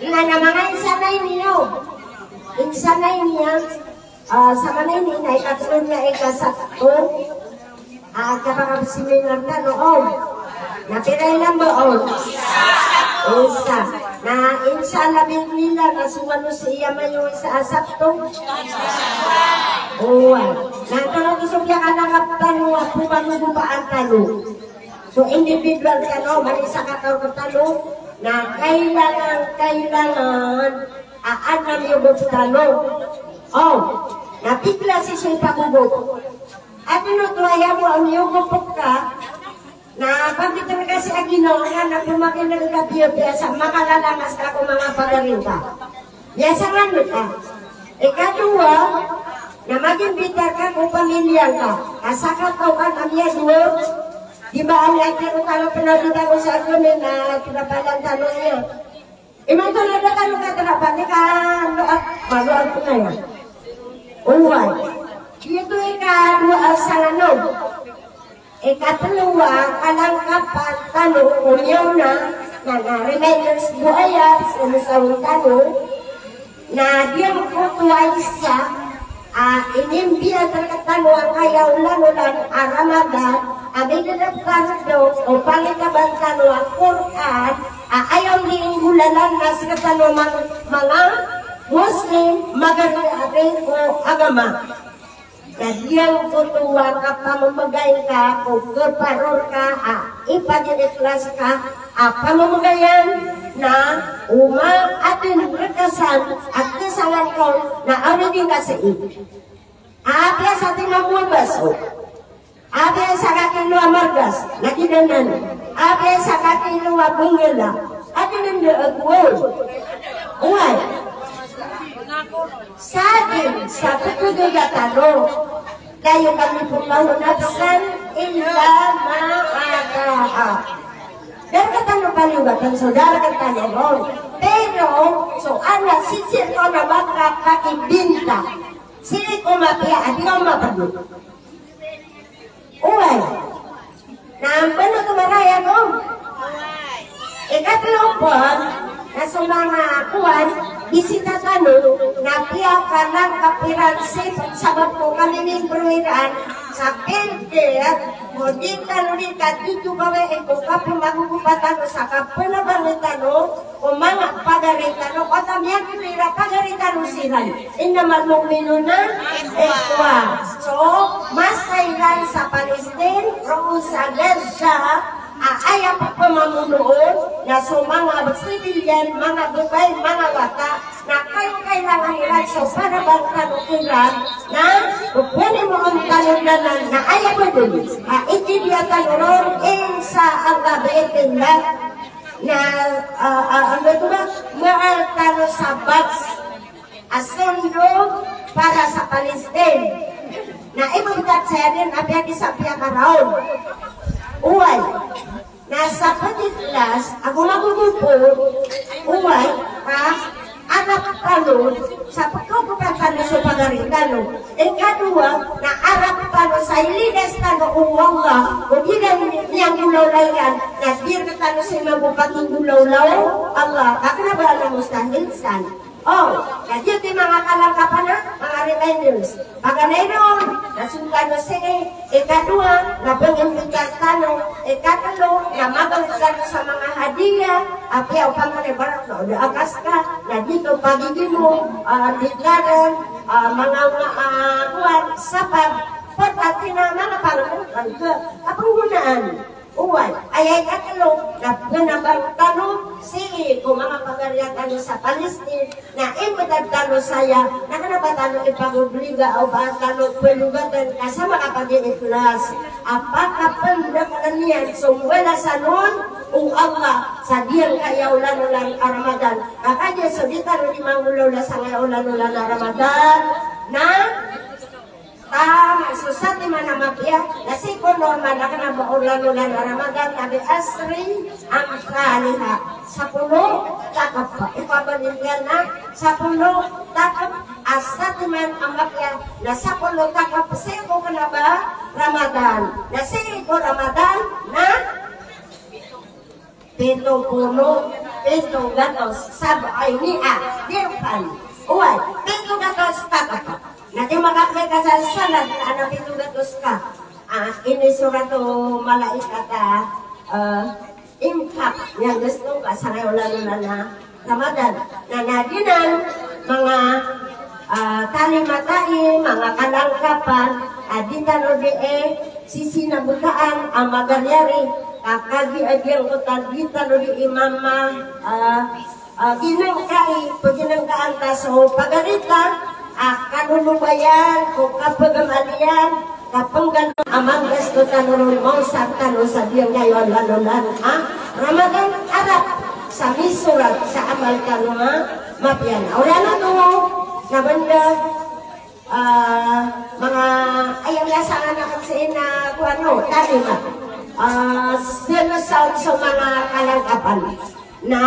Na, na manga insanay niyo. Insanay niya. Ah, sa manini na ikatlo na ikasabto. Ah, kapakasiminar tano, o. Na pira i lamba, o? Isa. Na insha Allah, bi'idhnillah, na so manosiya mayo isa a Sabto. Oway. Na tano ko so piyakalangkap tano a pamagogopaan tano. So individual tano, mani sakataw rktano, na kailangan, kailangan a adn a miyogop tano. O, na pithla sii so ipagogop. Adn oto a aya bo a miyogop ka, na pagitn ka sii a ginawa ka, na pmakin'g ka piyapiya sa makalalangas ka ko manga pagari ngka. Miyasangad ka. Ikadowa, na mag-imbita ka ko pamilya ngka. Ka sakataw ka na miyadowa, di ba, a miyatharo tano, pnawid tano sa agama na tinapalan tano niyan. Imanto na da tano katrapan, ika, ano, at, malo at na yan. Oway. Ito ikadowa a sanganon. Ikatlo a kalangkapan tano, o miyaona, na, na reminders bo aya, so misawi tano, na giyangkoto a isa a inimbiyat rktano angkaya olan-olan a Ramadan, a migdadap ka rktano o pangitaban tano a Qur'an, a aya miyinggolalan na sktano mang-, manga Muslim, magari ko agama. Na giyangkoto a kapamamagay ka ko kparor ka a ipag-iikhlas ka a pamamagayan na o maadn rka san a kasalan ka on na awidi ngka sii. Apiya sa tinamowa baso. Apiya sa kakilo a margas, na gidanan. Apiya sa kakilo a bngala, a gidanan da a gowad. Oway. Sa dn sa pkhagiya tano. La yukallifullahu nafsan illa ma ataha. Da rktano paliyogatan so da rktano ron. Pero so ana sisir ko na makapakibinta sii ko mapiya a di ko mapagod. Oway. Na mbano to maraya ko? Ikatlo pn, na so manga kowan, bisita tano, na piyakalangkap iran sii sabap ko kamimimbro iran sa pildir, o di tano di katito gawii ko kapmagogopa tano sa kapnabang tano o manga pagari tano, o ta miyagdn iran pagari tano siran. Innamal mu'minuna ikhwa. So, masa iran sa Palestine, roo sa Gaza, a aya pphamamono on na so manga civilian, manga babay, manga wata, na kailangan iran so panabang tano kiran, na pphanimaan tano nan a aya bo dn a ikidiya tano ron, insha Allah, bi'idhnillah. Na, ah, ah, ano to ba? Maal tano sa box a sondog para sa Palestine. Na imbtad saya dn a piyakisapiya ka raon. Oway. Na sa pag-ikhlas, ago magogopo, oway, ka arap tano sa pagkagopan tano so pagari tano. Ikadowa, na arap tano sa ilidas tano o Allah, o di dn iyan golawla iyan, na di rktano sii mambo pakinggolawla o Allah, ka kna ba a mustahil san. O, na giyoto i manga kalangkapan a, manga reminders. Paganay ron, na song tano sii, ikadowa, na pngimbita tano, ikatlo, na mabaloy tano sa manga hadiya, apiya opama na ibarat na o da a kas ka, na di to pagigimo, ah, di ka dn, ah, manga, ah, kowan, sa pag, pagkati na manga panganan, ka, kapnggonaan. Oway, aya ikatlo, na pnabang tano sii ko manga pagariya tano sa Palestine, na imbtad tano saya, na kna ba tano ipagobliga o ba tano plogatan ka sa makapag-ikhlas. A pakapndakn iyan so mbalasan on o Allah sa giyangkaya olan-olan a Ramadan. Ka kagiya so di tano di manggolawla sangkaya olan-olan a Ramadan, na Ah, so satiman a mapiya, na sii ko normal a kna ba olan-olan a Ramadan, na bi ashri amthaliha. Sapolo takp. Ipabanding iyan na sapolo takp a satiman a mapiya, na sapolo takp sii ko kna ba Ramadan. Na sii ko Ramadan, na pito polo, pito gatos, sab'a mi'a dirham. Oway, pito gatos takp. Na di makakita sa sanad na pito gatos ka. Ah, inisorat o malaikat a, ah, infak, iyan gusto ka sa kay olan-olan a Ramadan. Na, na giyanan, manga, ah, talimatai, manga kalangkapan, a di tano di, eh, sisinabotaan a magariyari, ka kagiya giyangkoto a di tano di imama, ah, ah, ginangkai, paginangkaan ta so pagari ta, a kalolobayan ko kapagamalan, kapanggan a manggasto tano ron, maosar tano sa giyangkai a olan-olan a Ramadan, arap sa misorat sa amal tano a mapiya. Oriyan oto, na banda, ah, manga, aya miyasaan akn sii na, ko ano, talimat. Ah, sii na sa, so manga kalangkapan. Na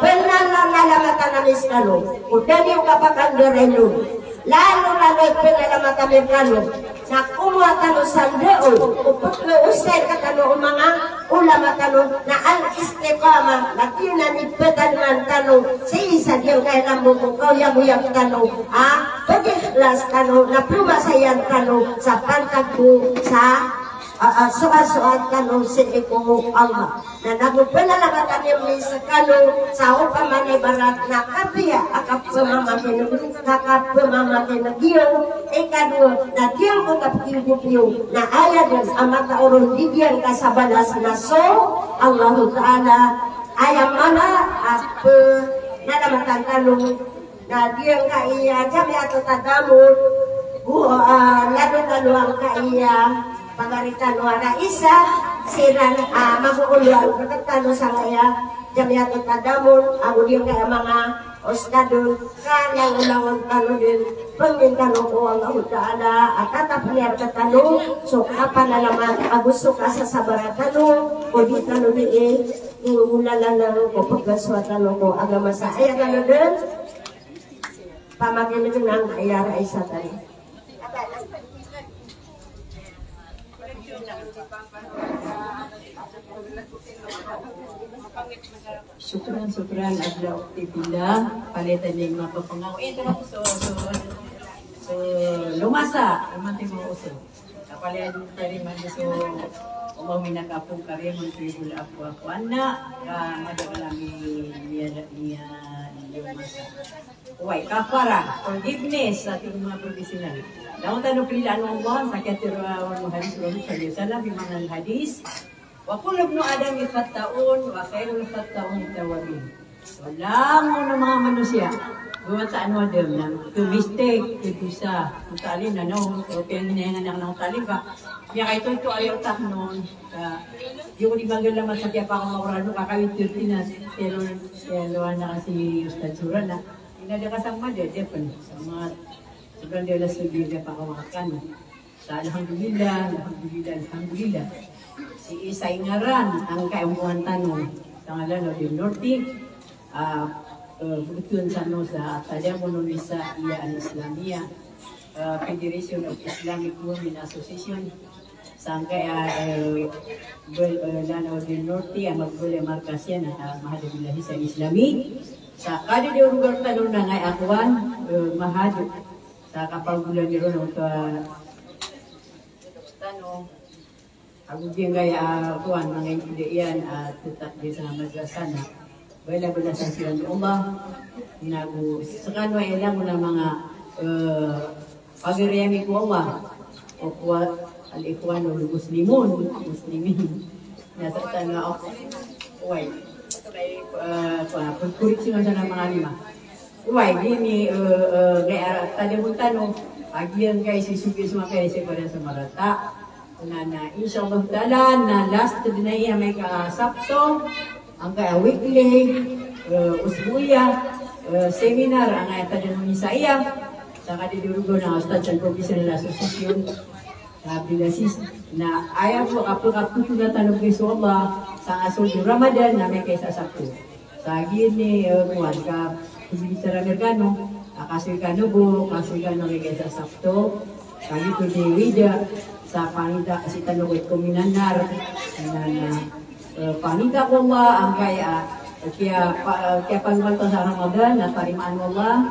pnalalamatan ami skano, o da niyo kapakandarainon. Lalo, lalo i pnalalamatan ami rkano na komowa tano sa ndao o pkhaosay rktano o manga ulama tano na al-istiqamah, na giyanan i ptaliman tano sii sa giyangkai a lambok o kaoyagoyag tano, a pag-ikhlas tano, na plomasayan tano sa pantag ko sa, ah, ah, soasoat tano sii ko Allah. Na nago pnalalamatan ami skano sa opama na ibarat na kapiya a kapmamakineg, ka kapmamakineg iyo, ikadowa na giyangkoto a pkinggopi iyo, na aya dn a matao ron di giyangka sa balas na so Allahu Ta'ala. Aya maana a pnalalamatan tano na giyangkai a Jamiatul Tadamun, bo, ah, lalo-lalo angkai a pagari tano a Raisa, siran, ah, magooloan rktano sangkaya Jamiatul Tadamun, ago giyangkai a manga ustadh on, ka langolangon tano dn, pangnin tano ko Allahu Ta'ala a tatap iyan rktano so kapanalamat ago so kasasabar tano, ko di tano di, eh, inggolalan ko pagasowa tano ko agama sa aya tano dn. Pamakineg angkaya Raisa tano. Shukran, shukran, Abla Ukti Bila. Palaya tano i mapapangaw. Eh, tara, so, so, so, lomasa, imanto i manga oso. Kapalaya dn tari man so, Allahumma innaka afuwwun karimun tuhibbul afwa fa'fu anna, ka madakl ami niya, niya, niya masa. Oway, kafarah, forgiveness, sa tig o manga professional. Langon tano prilaan o Allah, sa kiyatharo o hadis o Rasul sallallahu alaihi wasallam, aya maana o hadis, wa kullu ibni Adama khatta'un, wa khairul khatta'in tawwabun. So langon o manga manosiya, wata o Adam na, to mistake, to dosa, to talin na, no, o piyanginayangan akn o talin ka. Miyakaito to aya otak on, ka, di ko di magalama sa kiyapakamaoran on, ka kawit thirty na, telo, telo anak si Ustadh Sura na. Ina da ka sa mama da, da pn. Sa manga sobrang da la sugid da pakawakan. Sa alhamdulillah, alhamdulillah, alhamdulillah. Sii sa ingaran angkai a ompoan tano, sa ngalan o Del Norte, ah, eh, bthoon tano sa Tadamun Nisaiyyah Al-Islamiyyah, eh, Federation of Islamic Women Association, sangkaya, eh, bal-, eh, Lanao del Norte, a magbal a markas iyan, ah, Mahad a Bilahi sa Islami. Sa kadidi o lugar tano na angkaya kowan, eh, Mahad. Sa kapagolawla niyo ron oto a tano. Ago giyangkaya, ah, kowan, manga intidaa iyan, ah, tetap di sa madrasa na. Bala-balasan siran o Allah. Nago skano a ilan ko na manga, eh, pagari ami ko Allah. O kowa, al-ikhwanul muslimun, muslimin. Na sa tano, oway. Eh, pa, pagkorek siran sa manga lima. Oway, gini, eh, eh, gaya Tadamun tano, a giyangkai si sugi so angkai si pada sa marata. Na, na, insha Allah Ta'ala, na last dn aya amay ka Sabto, angkai a weekly, eh, usbu'iyyah, eh, seminar, angkai a Tadamun Nisaiyyah. Sa kadidorogaw na Ustadh sa Professional Association, na Abdul Aziz, na aya bo a pkapothola tano bo so Allah, sa ngasold o Ramadan na amay ka isa Sabto. Sa giyani, eh, kowan, ka, pzibitara ami rkano, a kasoy kano bo, kasoy kano amay ka isa Sabto, sa giyoto di wida, sa pangita, sii tano ko itqu minan nar, na, na, Eh, pangita ko Allah angkaya, eh, kiya, pa, eh, kiyapalomar tano sa Ramadan na tarimaan o Allah.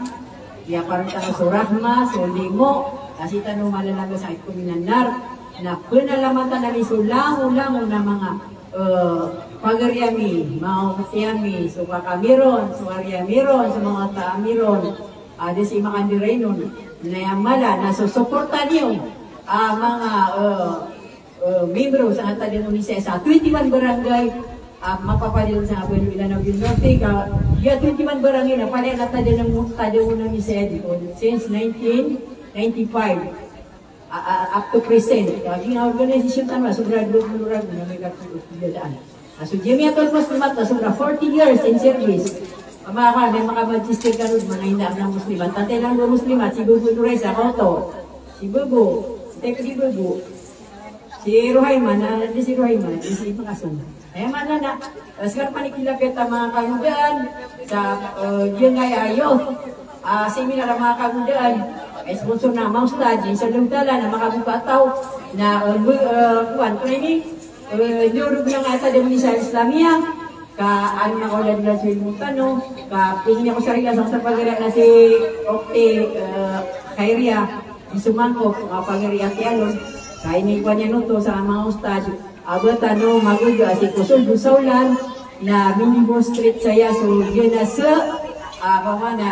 Kiyaparoon tano so rahma, so limo, na sii tano malalagad sa itqu minan nar. Na panalamatan ami so langolangon a manga, eh, pagari ami, manga okti ami, so kaka ami ron, so ari ami ron, so manga wata ami ron. Ah, da sii makandiray on. Na aya mala na so suporta niyo a manga, eh, eh, membro sa Tademon Isaya sa twenty-one barangay, ah, mapapadalm sa Iloilo Norte, ka giya twenty-one barangay na palaya na Tademon, Tademon Isaya di ko since nineteen ninety-five, ah, ah, up to present. Ka giya organization tano, sobra dowa polo ragon na miyakapagdadaan. Ah, so Jamiatul Muslimat, ah, sobra forty years in service. Manga, manga magister kano, manga ina a Muslimat. Tatay lang bo Muslimat, si Bobo Nuray sa Koto. Si Bobo, si Bobo. Si Rohaima, na di si Rohaima, di si Pangkasong. Aya maana na, eh, sii ko panikilapit a manga kangodaan, sa, eh, giyangkaya youth, ah, seminar a manga kangodaan, eh, sponsor na manga ustadh, insha Allah ta'ala, na makaboka a taw, na, eh, bu-, eh, kowan, training, eh, niyorog na nga Tademon Isaya Islamiyah, ka ano na kaolad na so ilmo tano, ka pingin ako sa rila sa pagari na si Okti, eh, Khairiyah, di somangkop, ah, pagari a Tialon, ka inikowa niyan oto sa manga ustadh, a ba tano magogo a sii ko Sold o Saolan, na mini-demonstrate saya so giyanan sa, ah, pamana,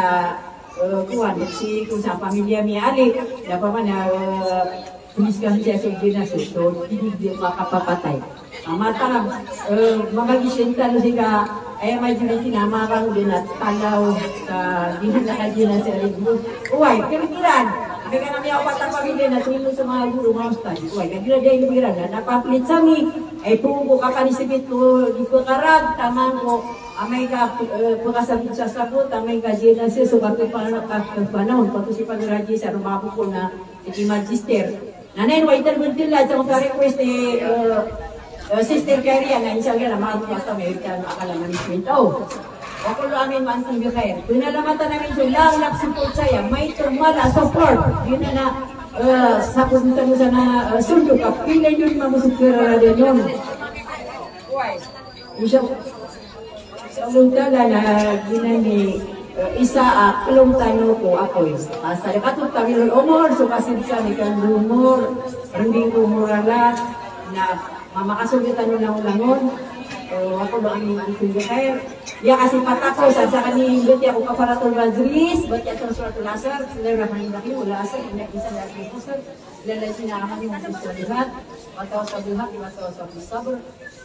eh, kowan, sii ko sa pamilya mi Ali, na pamana, eh, Polis ka siya so giyanan so, so, di, di, di makapapatay. Ah, mataan, eh, mamagisin tano sii ka, eh, majority na manga kangodaan a talaw, ka di na ka giyanan sa libo. Oway, pinikiran. Amay ka na miyaopat a pamilya na tingin mo sa manga guro, manga ustadh. Oway, ka di na di pinikiran na, na pampilit sa mi, eh, pungko ka panisibit ko, di ko karag, taman ko, amay ka, eh, pagkasabot sa sabot, amay ka giyanan sa so, kapipana-, kapipanaon, pagkasipan raji sa rumabo ko na, City Magister. Na aya ino a interview tila, sa manga request ni, eh, eh, Sister Khairiyah na insha Allah na maabot a tama i tano a kala management. O. Wa kullu amin wa antum bi khair. Panalamatan ami so langolangon a support saya. Maito mala a support. Giyanan na, eh, support tano sa na, eh, sondok a pila niyo mambo so kira raden on. Insha Allah. Insha Allah ta'ala na giyanan i, eh, isa a klong tano ko apoy. Ah, sadaqatun tutawwilul umur, so kasidka ni kan umur, renggi ko umur ala, na mamakasold tano langolangon, eh, wa kullu amin wa antum bi khair. Ya, kasi patako, sa, sa kani, bati ako kafaratul majlis, bati ako suratul asr, bismillahirrahmanirrahim, wal asr, innal insana lafi khusr, illa alladhina amanu wa amilus salihat, wa tawasaw bil haqqi wa tawasaw bis sabr.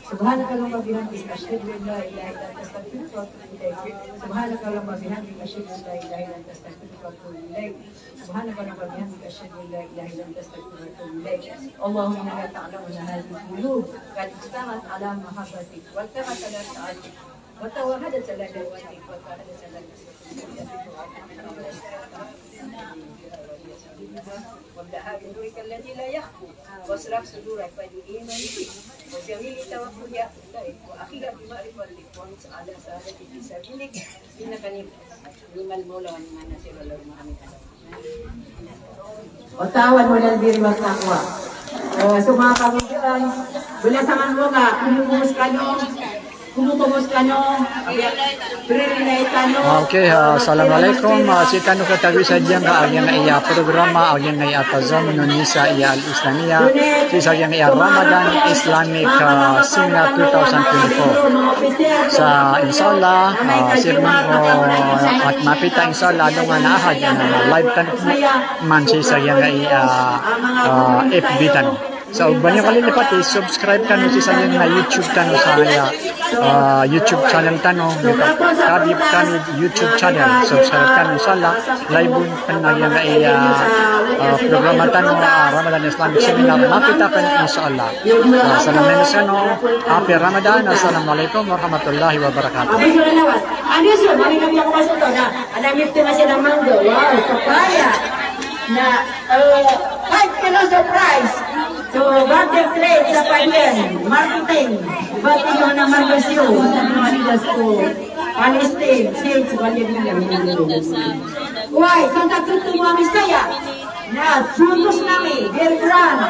Subhanakallahumma bihamdika, asyhadu an la ilaha illa anta, astaghfiruka wa atubu ilaik. Subhanakallahumma bihamdika, asyhadu an la ilaha illa anta, astaghfiruka wa atubu ilaik. Subhanakallahumma bihamdika, asyhadu an la ilaha illa anta, astaghfiruka wa atubu ilaik. Allahumma innaka ta'lamu anna hadhihil qulub qad ijtama'at ala mahabbatik, wa iltaqat ala ta'atik, wa tawahadat ala da'watik, wa tawahadat ala واملأها بنورك الذي لا يخبو، واشرح صدور عبادك بإيمانك، وجمل توكلها عليك، وأخذها بمعرفتك، وانصرها على سعادتك في سبيلك، إنك نعم المولى ونعم النصير، اللهم آمين. Wa ta'awanu 'alal birri wat taqwa. Eh, so manga kangodaan, balasangan mo ka, kumukumusta no, kumukumusta no, brilliant tano. Okay, ah, assalamualaikum. Ah, sii tano katawi sa giyangkai a giyangkai a programa, a giyangkai a Tazamunun Nisa Al-Islamiyah. Sii sa giyangkai a Ramadan Islamic, ah, Seminar two thousand twenty-four. Sa insha Allah, ah, sii ko, ah, at mapita insha Allah, alongan a Ahad, ah, live tano man sii sa giyangkai a, ah, F B tano. Sa o ba niyo kalilipat, i-subscribe kano sii sa giyangkai a YouTube tano sa, ah, YouTube channel tano, Habib Kamid YouTube channel. Subscribe kano, insha Allah. Live on pn a giyangkai a, ah, programa tano, ah, Ramadan Islamic Seminar, mapita pn, insha Allah. Ah, salam kano, happy Ramadan. Assalamualaikum warahmatullahi wabarakatuh. Ano so, mali na biya ko masoto na, ana mifti na siya ng mangga. Wow, papaya. Na, eh, five kilos of rice. So, birthday plate sa Padian, marketing. Bati na Margasio, sa Padian, so, Palestine, Saint, sa Padian. Why? Sa takuto mo ami saya. Na, sumus nami, dear friend.